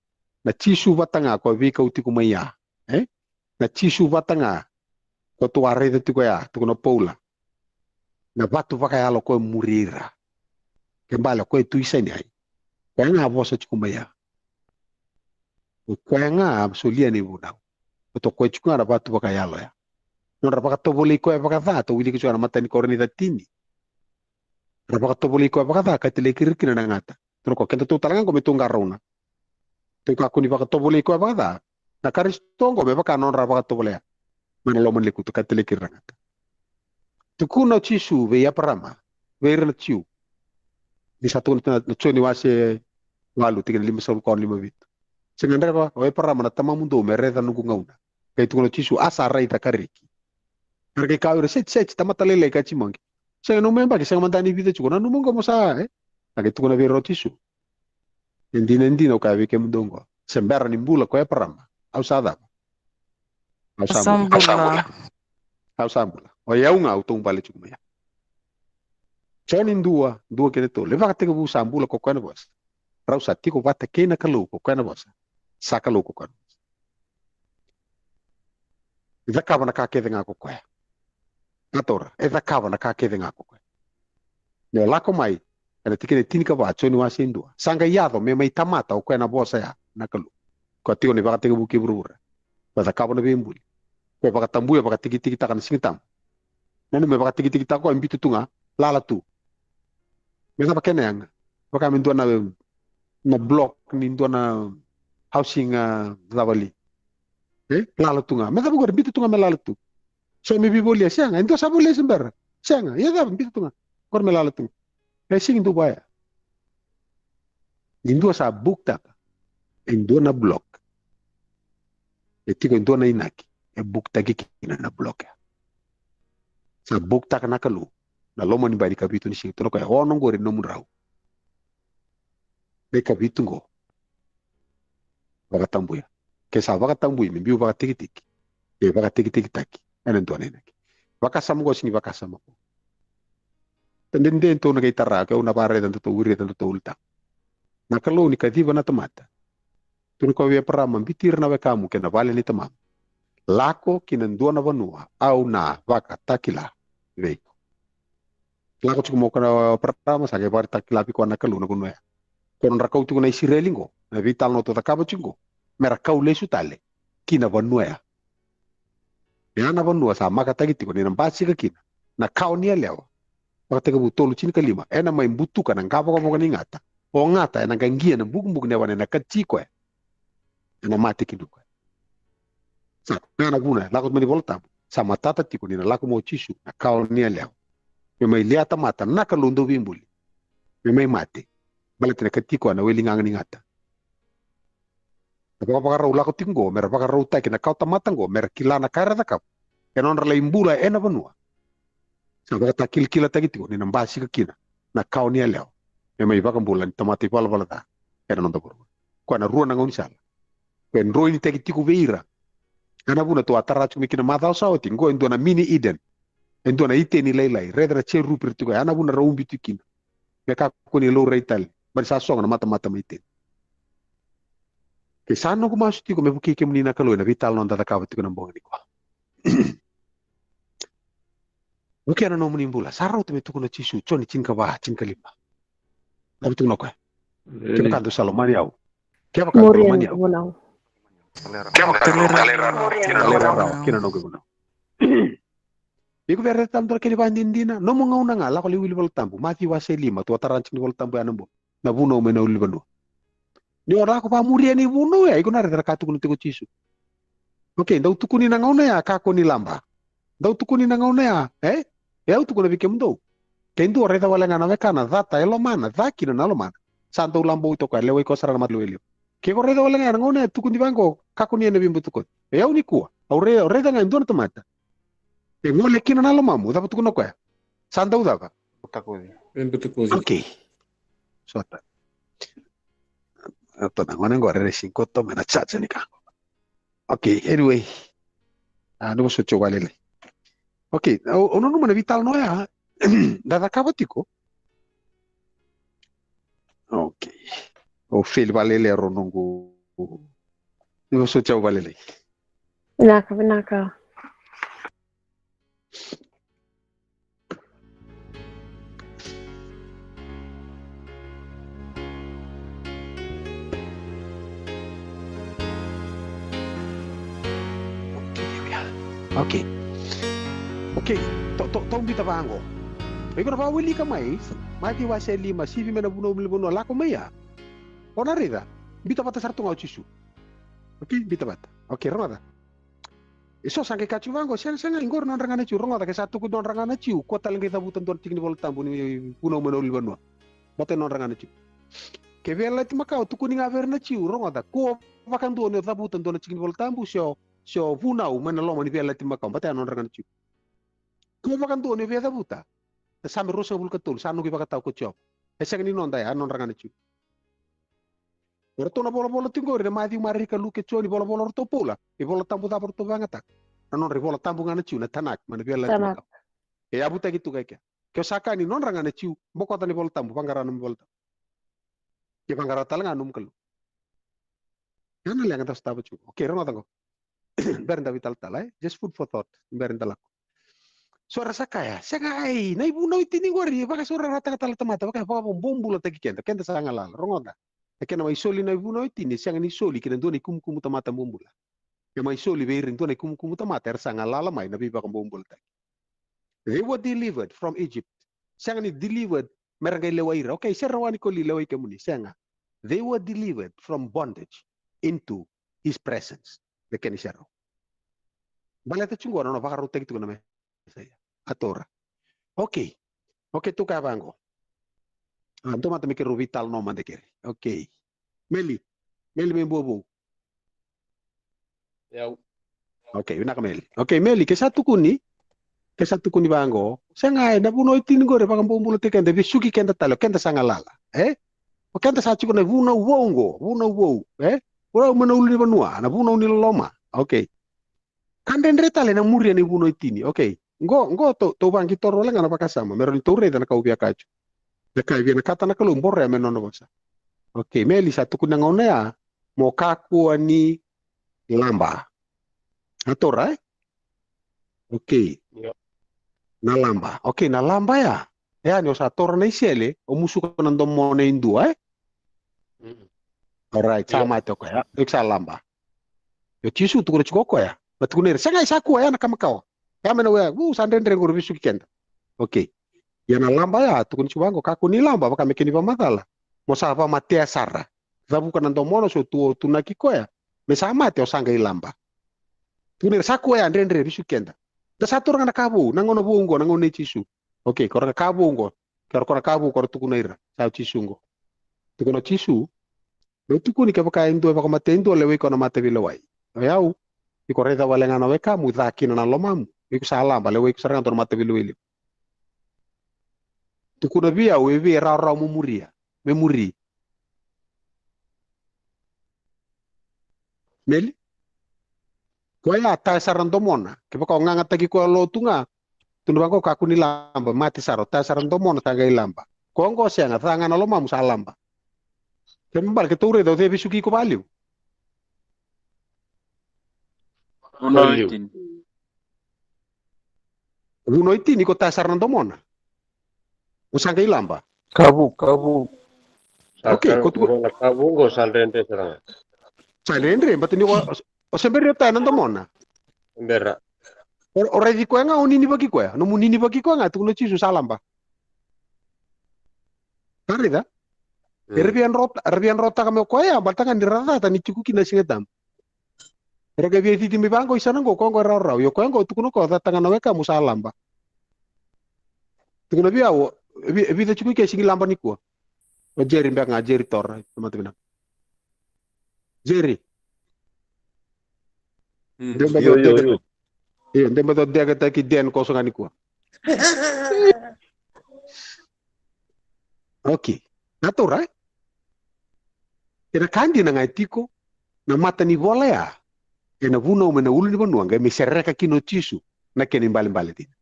na Jisu vata ga ko a veikau tiko mai ya, e? Na Jisu vata ga ko tou a raica tiko ya, tukuna o Paula. Na vatu vakayalo ko e muri ira. Ke bale ko e tu i Saineai. Koya ga a vosa tiko mai ya. O koya ga a solia na ivunau. O to koya tiko ga na vatu vakayalo ya. Nodra vakatovolei koya vakaca, tou wilika tiko ga na matai ni Korinica tini. Ra vakatovolei koya vakaca ka tileki ira kina na gata. Tukuna o koya, keda tou tale ga qo me tou qarauna. Tou kakua ni vakatovolei koya vakaca. Na Karisito qo me vaka nodra vakatovolea mai na loma ni lekutu ka tileki ira na gata. Tukuna o Jisu vei Eparama, vei ira na Jiu. Ni sa tukuna na, na Joni wase walu, tikina limasagavulu ka ono, lima vitu. Se gadreva o Eparama na tamamudou me raica noqu gauna. Qai tukuna o Jisu, a sa raica ka reki. Era qai kaya o ira, seti, seti, tamata lailai, ka Jimogi. Sega, nomu yabaki sega mada ni vica tiko, nanuma qo mo sa, e? A qai tukuna vei ira o Jisu, e dina, e dina au kaya vei kemudou qo, se bera ni bula ko Eparama, au sa cava? Au sa bula. Au sa bula. O yau ga au taubale tiko mai ya. Joni dua, dua kei na tolu. E vakatekivu sa bula ko koya na vosa. Rau sa tiko vata kei na Kalou ko koya na vosa. Sa Kalou ko koya na vosa. E cakava na ka kece ga ko koya. Ka taura, e cakava na ka kece ga ko koya. Me lako mai ena tikina e tinikava, Joni wase e dua. Sa qai yaco me mai tamata o koya na vosa ya na Kalou. Koya tiko ni vakatekivu kei vuravura. Koya cakava na veibuli. Koya vakatabuya, vakatikitikitaka na Siga Tabu. Nanuma me vakatikitikitaka koya, biuta tu ga, lala tu. Me cava kena yaga? Vaka me dua na, na block ni dua na housing, a, cava li. E? Lala tu ga. Me cava qori, biuta tu ga me lala tu. So me veivolia, sega. E dua sa volia se bera. Sega. Ia cava, biuta tu ga. Qori me lala tu. E sigi duva ya. Ni dua sa buktaka e dua na block. E tiko e dua na inaki e buktaki kina na block ya. Sa buktaka na Kalou na loma ni bai ni kavitu ni siga, tukuna o koya, e ono qori na nomu drau. Na ikavitu qo, vakatabuya. Ke sa vakatabui me biu vakatikitiki, ke vakatikitikitaki ena dua na inaki. Vakasama qo sigi vakasama qo. Tadede tou na qai tara, ke au na vakaraica datou, wirica datou ulutaga. Na Kalou ni kaciva na tamata. Tukuna o koya vei Eparama, biuti ira na wekamu kei na vale ni tamamu. Lako ki na dua na vanua au na vakatakila vei iko. Lako tiko mai o koya, o Eparama sa qai vakatakila vei koya na Kalou na vanua ya. Ko nodra kau tiko na Isireli qo, na veitalanoa tou cakava tiko qo, mera kau lesu tale ki na vanua ya. Ya na vanua sa makataki tiko ni na basika kina na kawa ni yalewa. Vakatekivu tolu tinikalima, ena mai butuka na qavokavoka ni gata. O gata ena qaqia na bukubuku ni yavana, ena kati koya. Ena mate kina o koya. Sa, ya na vuna, lako mai na iVolatabu. Sa matata tiko ni na lako mai o Jisu, na kawa ni yalewa. Me mai lia tamata na Kalou Dauveibuli. Me mai mate. Baleta na kati koya na weligaga ni gata. Na vakavakarau lako tiko qo, mera vakarautaki na kawa tamata qo, mera kila na ka era cakava. Ena nodra lai bula ena vanua. Sa vakatakilakilataki tiko ni na basika kina na kawa ni yalewa. Me mai vakabula ni tamata ivalavala ca ena noda vuravura. Koya na rua na gaunisala. Koya e droinitaki tiko vei ira. Ya na vuna tou a tara tiko mai kina macawa sa oti, qo e dua na mini Eden. E dua na Iteni lailai, raica na jerupi ra tiko, ya na vuna ra ubi tu kina. Me kakua ni laurai tale, baleta sa sogo na matamata mai Iteni. Ke sa noqu masu tiko me vukei kemuni na Kalou ena veitalanoa da cakava tiko na bogi nikua. Okei, na nomuni bula. Sa rauta me tukuna o Jisu, Joni tinikava, tinikalima. Na vei tukuna o koya. Kevaka dou sa lomani au. Kevaka dou lomani au. Kevaka dou lomani au. Kevaka dou lomani au. Kevaka dou lomani au. Iko via raica tale dua na kena ivakadinadina, nomu gauna ga lako lai wili Vola Tabu, Maciu wase lima, tou a tara na tiki ni Vola Tabu ya na bogi, na vunau mai na ulunivanua. Ni o lako vakamuria na ivunau ya, iko na raica na ka tukuna tiko o Jisu. Okei, dau tukuni na gauna ya, kakua ni laba. Dau tukuni na gauna ya, e? E au tukuna vei kemudou. Ke dua o raica wale ga na wekana, cata e lomana, ca kina na lomana. Sa dau laba oti o koya, lewai koya sara na mata lewe levu. Ke ko raica wale ga na gauna ya, tukuni vaqo, kakua ni na veibutakoci. E au nikua, au rai-, au raica ga e dua na tamata. E gole kina na lomamu, cava tukuna o koya? Sa dau cava? Butakoci. Veibutakoci. Okei. Sota. Ata na gone qo rere sikoto me na chacha ni kango. Okei, anyway. A, ni vosoti au vakalailai. Okei, au, au nanuma na veitalanoa ya. Da cakava tiko. Okei. Au feli vakalailai rau noqu. Ni vosoti au vakalailai. Vinaka, vinaka. Okei. Okei. Tou, tou, tou biuta vaqo. Iko na vakawilika mai Maciu wase lima, sivi mai na vunau mai na vanua, lako mai ya. O na raica. Biuta vata sara tu ga o Jisu. Okei, biuta vata. Okei, rogoca. E so sa qai kaya tiko vaqo, sega, sega, qori nodra ga na Jiu, rogoca, ke sa tukuni nodra ga na Jiu, kua tale qai cavuta dua na tiki ni Vola Tabu ni vunau mai na ulunivanua. Baleta nodra ga na Jiu. Ke veiyalayalati makawa, tukuni ga vei ira na Jiu, rogoca, kua vakadua ni o cavuta dua na tiki ni Vola Tabu, se o, se o vunau mai na loma ni veiyalayalati makawa, baleta nodra ga na Jiu. Kua vakadua ni o via cavuta. Na Same ruasagavulu ka tolu, sa noqu ivakatawa ko Jiova. E sega ni noda ya, nodra ga na Jiu. O ratou na volavola tiko qori na Maciu, Marika, Luke, Joni, volavola o ratou Paula. Ivola Tabu cava o ratou vakayagataka? Na nodra iVola Tabu ga na Jiu, na Tanakh, mai na veiyalayalati makawa. E yavutaki tu ga i kea. Ke o sa kaya ni nodra ga na Jiu, bokoca na iVola Tabu, vaqara na iVola Tabu. Ke vaqara tale ga nomu Kalou. Ya na leqa da sotava tiko. Okei, rogoca qo. Bera da veitalatala, e? Just food for thought. Bera da lako. So era sa kaya, sega, ai, na ivunau e tini qori, vakasaurarataka tale na tamata, vaka, vakavobulataki keda, keda sa galala, rogoca. E kena mai soli na ivunau e tini, sega ni soli ki na dua na ikumukumu tamata bobula. E mai soli vei ira e dua na ikumukumu tamata, era sa galala mai na veivakabobulataki. They were delivered from Egypt. Sega ni delivered, me ra qai lewai ira. Okei, se ra wani koli lewai kemuni, sega. They were delivered from bondage into his presence. Na kena iserau. Baleta tiko qo na nona vakarautaki tiko na Mesaia. A Torah. Okei. Okei, tou kaya vaqo. A, dou mata me keirau veitalanoa mada keri. Okei. Meli. Meli mai Buavou. Yau. Okei, vinaka Meli. Okei, Meli, ke sa tukuni, ke sa tukuni vaqo. Sega, e, na vunau e tini qori, vakabobulataki keda, vesuki keda tale, o keda sa galala, e? O keda sa tiko na vunau vou qo, vunau vou, e? Vunau mai na ulunivanua, na vunau ni loloma. Okei. Ka dredre tale na muria na ivunau e tini. Okei. Qo, qo tou, tou vaqitora wale ga na vakasama. Me rawa ni tou raica na ka au via kaya tiko. Na ka e vinakata na Kalou, boroya me nona vosa. Okei, Meli sa tukuna na gauna ya, mo kakua ni laba. A Torah, e? Okei. Io. Na laba. Okei, na laba ya. E ya ni o sa tora na isele, o musuka na domona e dua, e? Mm. Alright, sa mate o koya. Iko sa laba. Io Jisu tukuna tiko o koya. Ba tukuna ira, sega, e sa kua ya na ka makawa. Ya me na wea, u, sa dredre qori vesuki keda. Okei. Ia na laba ya, tukuni tiko vaqo, kakua ni laba, vaka me kena ivakamacala. Mo sa vakamatea sara. Cavuka na domona, se o tu, o tunaki koya. Me sa mate, o sa qai laba. Tukuna ira, sa kua ya, dredre vesuki keda. Da sa taura ga na ka vou, na gauna vou qo, na gauna nei Jisu. Okei, ko ra na ka vou qo. Ke ra ko na ka vou, ko ra tukuna ira. Sa o Jisu qo. Tukuna o Jisu, meu tukuni kevaka e dua e vakamatei e dua, lewai koya na mataveilewai. O yau, iko raica wale ga na wekamu, ca kina na lomamu. Iko sa laba, lewai iko sara ga dua na mataveilewai levu. Tukuna vei au, e vei e rawarawa mo muria, me muri. Meli? Koya a taya sara na domona. Kevaka o gagataki koya lotu ga, tukuna vaqo, kakua ni laba, mate sara, o taya sara na domona, sa qai laba. Koya oqo sega, ca ga na lomamu, sa laba. Kena ibalebale, ke tou raica, o cei e vesuki iko vakalevu? Vunau e tini. Vunau e tini ko taya sara na domona. O sa qai laba. Kavu, kavu. Sa Okay, ka- ko tu- ko na kavu qo sa dredre sara ga. Sa dredre, bata ni o, o se bera ni o taya na domona. Bera. O, o raici koya ga, o ninivaki koya. Nomu ninivaki koya ga, tukuna o Jisu sa laba. Ka raica? Mm. Era via dro, era via drotaka me o koya, baleta ga ni ra cata ni tiko kina Siga Tabu. Era qai via citi mai vaqo i sana qo, koya qo e rawarawa. Io koya qo tukuna koya, cata ga na wekamu sa laba. Tukuna vei au, vi, vica tiko i ke sigi laba nikua. O Jerry beka ga, Jerry Tora, tamata vinaka. Jerry. Mm. Deu baci Io, o io, deka. io. Io, deu baci o deka taki den koso ga nikua. Okay. Na taura, e? Ena ka dina ga e tiko, na mata ni vola ya, ena vunau mai na ulu ni vanua, qai mai sereka kina o Jisu, na kena ibalebale dina.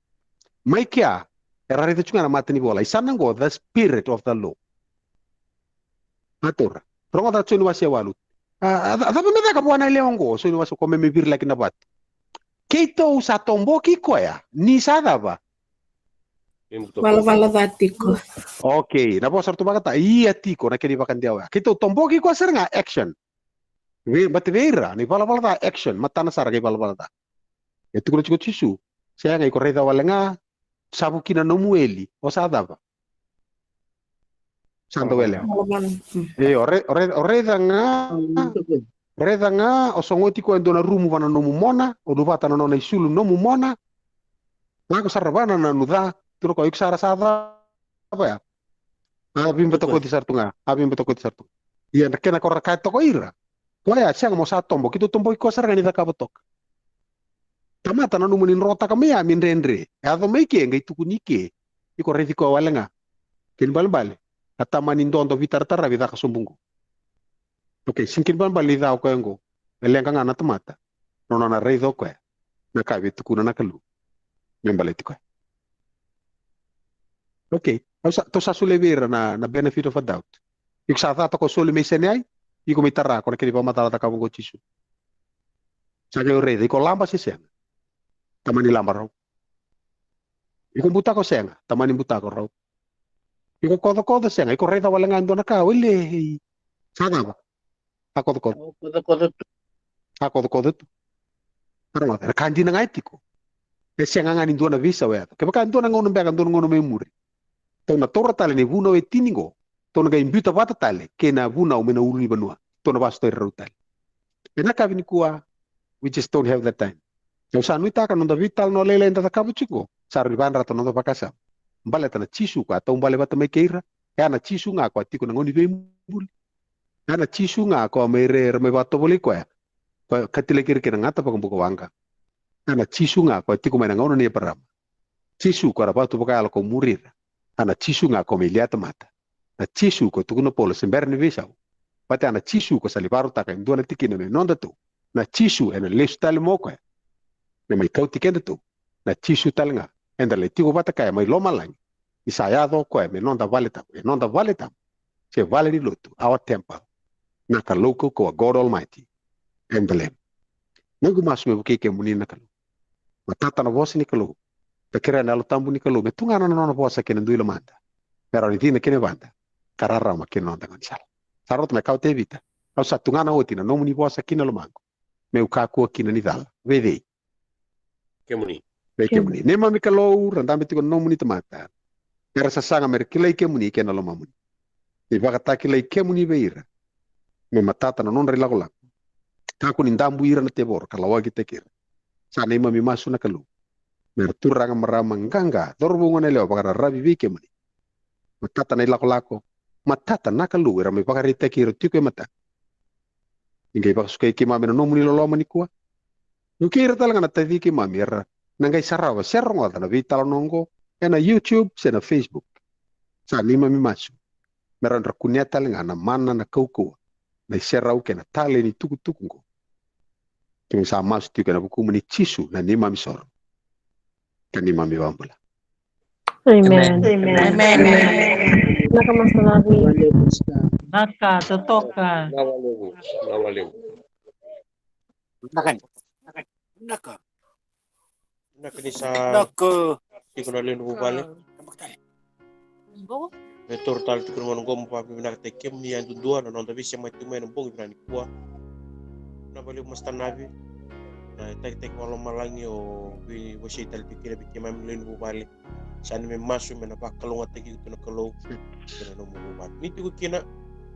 Mai kea, era raica tu ga na mata ni vola, i sana qo, the spirit of the law. Na taura, rogoca Joni wase walu. A, a, a, cava me caka vua na yalewa qo, Joni wase ko me me virilaki na vatu. Keitou sa toboki koya, ni sa cava? Valavala ca tiko. Okay, na vosa ratou vakata, ia tiko na kena ivakadewa ya. Keitou toboki koya sara ga, action. Vei, bata vei ira, na ivalavala ca, action, matana sara ga ivalavala ca. E tukuna tiko o Jisu, sega, iko raica wale ga, sa vu kina nomu eli, o sa cava? Sa dau yalewa. Valavala. Mm. E, o re, o re, o raica ga, o raica ga, o sogoti koya e dua na rumu va na nomu mona, o luvata na nona isulu nomu mona, lako sara va na nanu ca, tukuna koya, iko sara sa cava ya? A vibatokoci sara tu ga, a vibatokoci sara tu ga. Ia na kena ko ra kaya toka o ira. Koya, sega mo sa tobo, keitou toboki koya sara ga ni cakava toka. Tamata nanuma ni drotaka mai ya me dredre. E yaco mai ke, qai tukuni ke. Iko raici koya wale ga. Kena ibalebale. A tamani dodo veitarataravi caka sobu qo. Okay, sega ni kena ibalebale ni ca o koya qo. E leqa ga na tamata. Na nona raica o koya na ka e via tukuna na Kalou me baleti koya. Okay, au sa, tou sa solia vei ira na, na benefit of a doubt. Iko sa cata ko soli mai Senai, iko mai tara ko na kena ivakamacala cakava qo o Jisu. Sa qai o raica, iko laba se sega? Tamani laba rau. Iko butako sega? Tamani butako rau. Iko kocokoco sega? Iko raica wale ga e dua na ka, o le, sa cava? A kocokoco. Kocokoco tu. A kocokoco tu. A rogoca, na ka dina ga e tiko. E sega ga ni dua na veisau e yaco. Kevaka e dua na gauna beka, dua na gauna mai muri, tou na taura tale na ivunau e tini qo. Tou na qai biuta vata tale kei na vunau mai na ulu ni vanua. Tou na vasutai rau tale. Ena yakavi nikua, we just don't have that time. Au sa nuitaka na noda veitalanoa lailai eda cakava tiko qo, sa rui vayadrata na noda vakasama. Baleta na Jisu ko a taubale vata mai kei ira. E a na Jisu ga ko a tiko na gauna ni veibuli. E a na Jisu ga ko a mai re, ra mai vakatovolei koya. Ko a katilaki ira kei na gata vakabuka waqa. E a na Jisu ga ko a tiko mai na gauna nei Eparama. Jisu ko era vatu vakayalo ko muri ira. A na Jisu ga ko mai lia tamata. Na Jisu ko tukuna o Paula se bera ni veisau. Vata ya na Jisu ko sa lai vakarautaka e dua na tikina me nodatou. Na Jisu ena lesu tale mo koya me mai kauti kedatou. Na Jisu tale ga eda lai tiko vata kaya mai lomalagi. Ni sa yaco o koya me noda vale tabu, e noda vale tabu. Se vale ni lotu, our temple. Na Kalou kaukauwa, God Almighty and the Lamb. Noqu masu me vukei kemuni na Kalou. Matata na vosa ni Kalou. Da kerea na Yalo Tabu ni Kalou me tugana na nona vosa kei na dui lomada. Me rawa ni cina kina e vada ka rarama kina noda gaunisala. Sa rauta na ka o Tevita. Au sa tugana oti na nomuni vosa kina lomaqu. Meu kakua kina ni cala. Vei cei? Kemuni. Vei kemuni. Neimami Kalou, ra dabe tiko na nomuni tamata. Era sasaga me ra kilai kemuni kei na lomamuni. Ni vakatakilai kemuni vei ira. Me matata na nodra ilakolako. Kakua ni dabui ira na tevoro ka lawakitaki ira. Sa neimami masu na Kalou. Me ra turaga, marama, qaqa, cauravou, goneyalewa vakararavi vei kemuni. Matata na ilakolako. Matata na Kalou era mai vakaraitaki ira tiko e mata. Ni qai vakasukai keimami ena nomuni loloma nikua. Vukei ira tale ga na taci keimami era na qai sarava se rogoca na veitalanoa oqo ena YouTube se na Facebook. Sa neimami masu me rawa ni ra kunea tale ga na mana, na kaukauwa, na iserau kei na talei ni tukutuku oqo. Keimami sa masu tiko ena vukumuni Jisu na neimami soro ka neimami vakabula. Amen. Amen. Vinaka Master Lavi. Naka, totoka. Na walevu. Na walevu. Naka. Naka. Naka ni sa. Naka. tiko na lewe ni vuvale. Me toro tale tiko na gauna oqo mo vakavinavinakataki kemuni yadudua na noda veisemati tiko mai na bogi vinaka nikua. Na valevu Master Navi, na takitaki vakalomalagi o veivosei tale tiko kina vei keimami lewe ni vuvale. Sa ni me masu me na vakalougatataki iko tu na Kalou kei na nomu vuvale. Ni tiko kina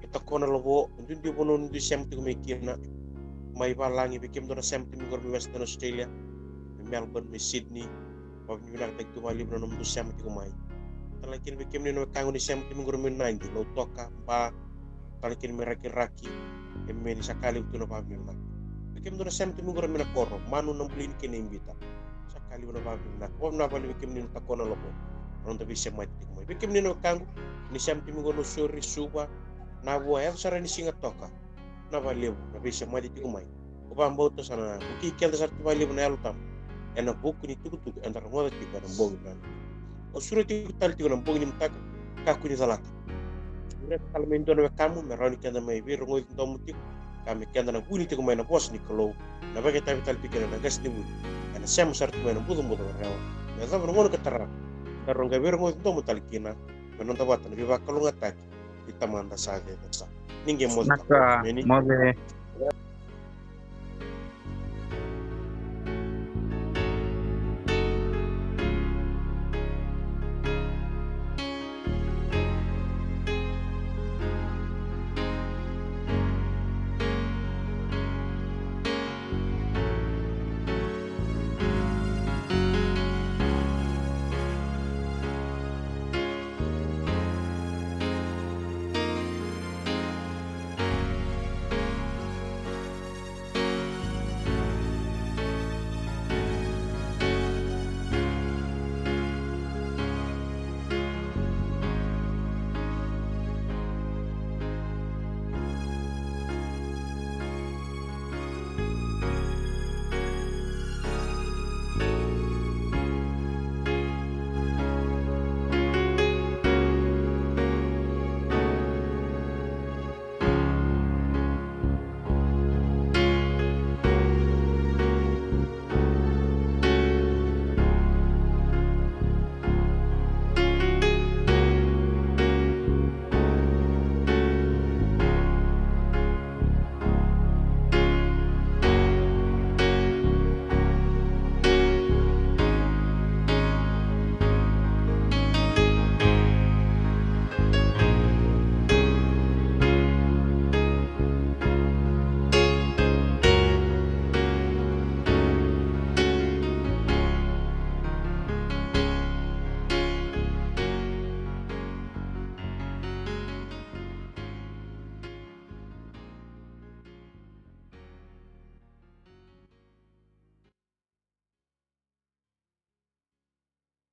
e Takona Lovo, e duidui vanua ni dui sema tiko mai kina. Mai valagi vei kemudou na sema tiko mai qori mai Western Australia, mai Melbourne, mai Sydney. Vakavinavinakataki tu vakalevu na nomudou sema tiko mai. Tale kina vei kemuni na wekaqu ni sema tiko mai qori mai Nadi, Lautoka, Ba, tale kina mai Rakiraki, e me ni sa ka levu tu na vakavinavinaka. Vei kemudou na sema tiko mai qori mai na koro, Manu, Nabuleni kei na Ibita. Sa ka levu na vakavinavinaka. Vakavinavinaka vakalevu vei kemuni na Takona Lovo. Na noda veisemati tiko mai. Vei kemuni na wekaqu ni sema tiko mai qori Nausori, Suva, Navua, yaco sara ni siga toka. Na vakalevu na veisemati tiko mai. Au vakabauta sa na vukei keda sara tu vakalevu na Yalo Tabu ena vuku ni tukutuku eda rogoca tiko ena bogi vinaka. Au sureti iko tale tiko na bogi ni mataka, kakua ni calata. Sureta tale mai e dua na wekamu me rawa ni keda mai veirogoci domo tiko, ka me keda na vuni tiko mai na vosa ni Kalou, na vakaitavi tale tiko kina na qasenivuli ena sema sara tiko mai na bucabuca warewa. Me yacova na gauna ka tarava, da rawa ga veirogoci domo tale kina me noda vata na veivakalougatataki ni Tamada sa cecere sara. Ni qai moce. Vinaka, Meni. Moce.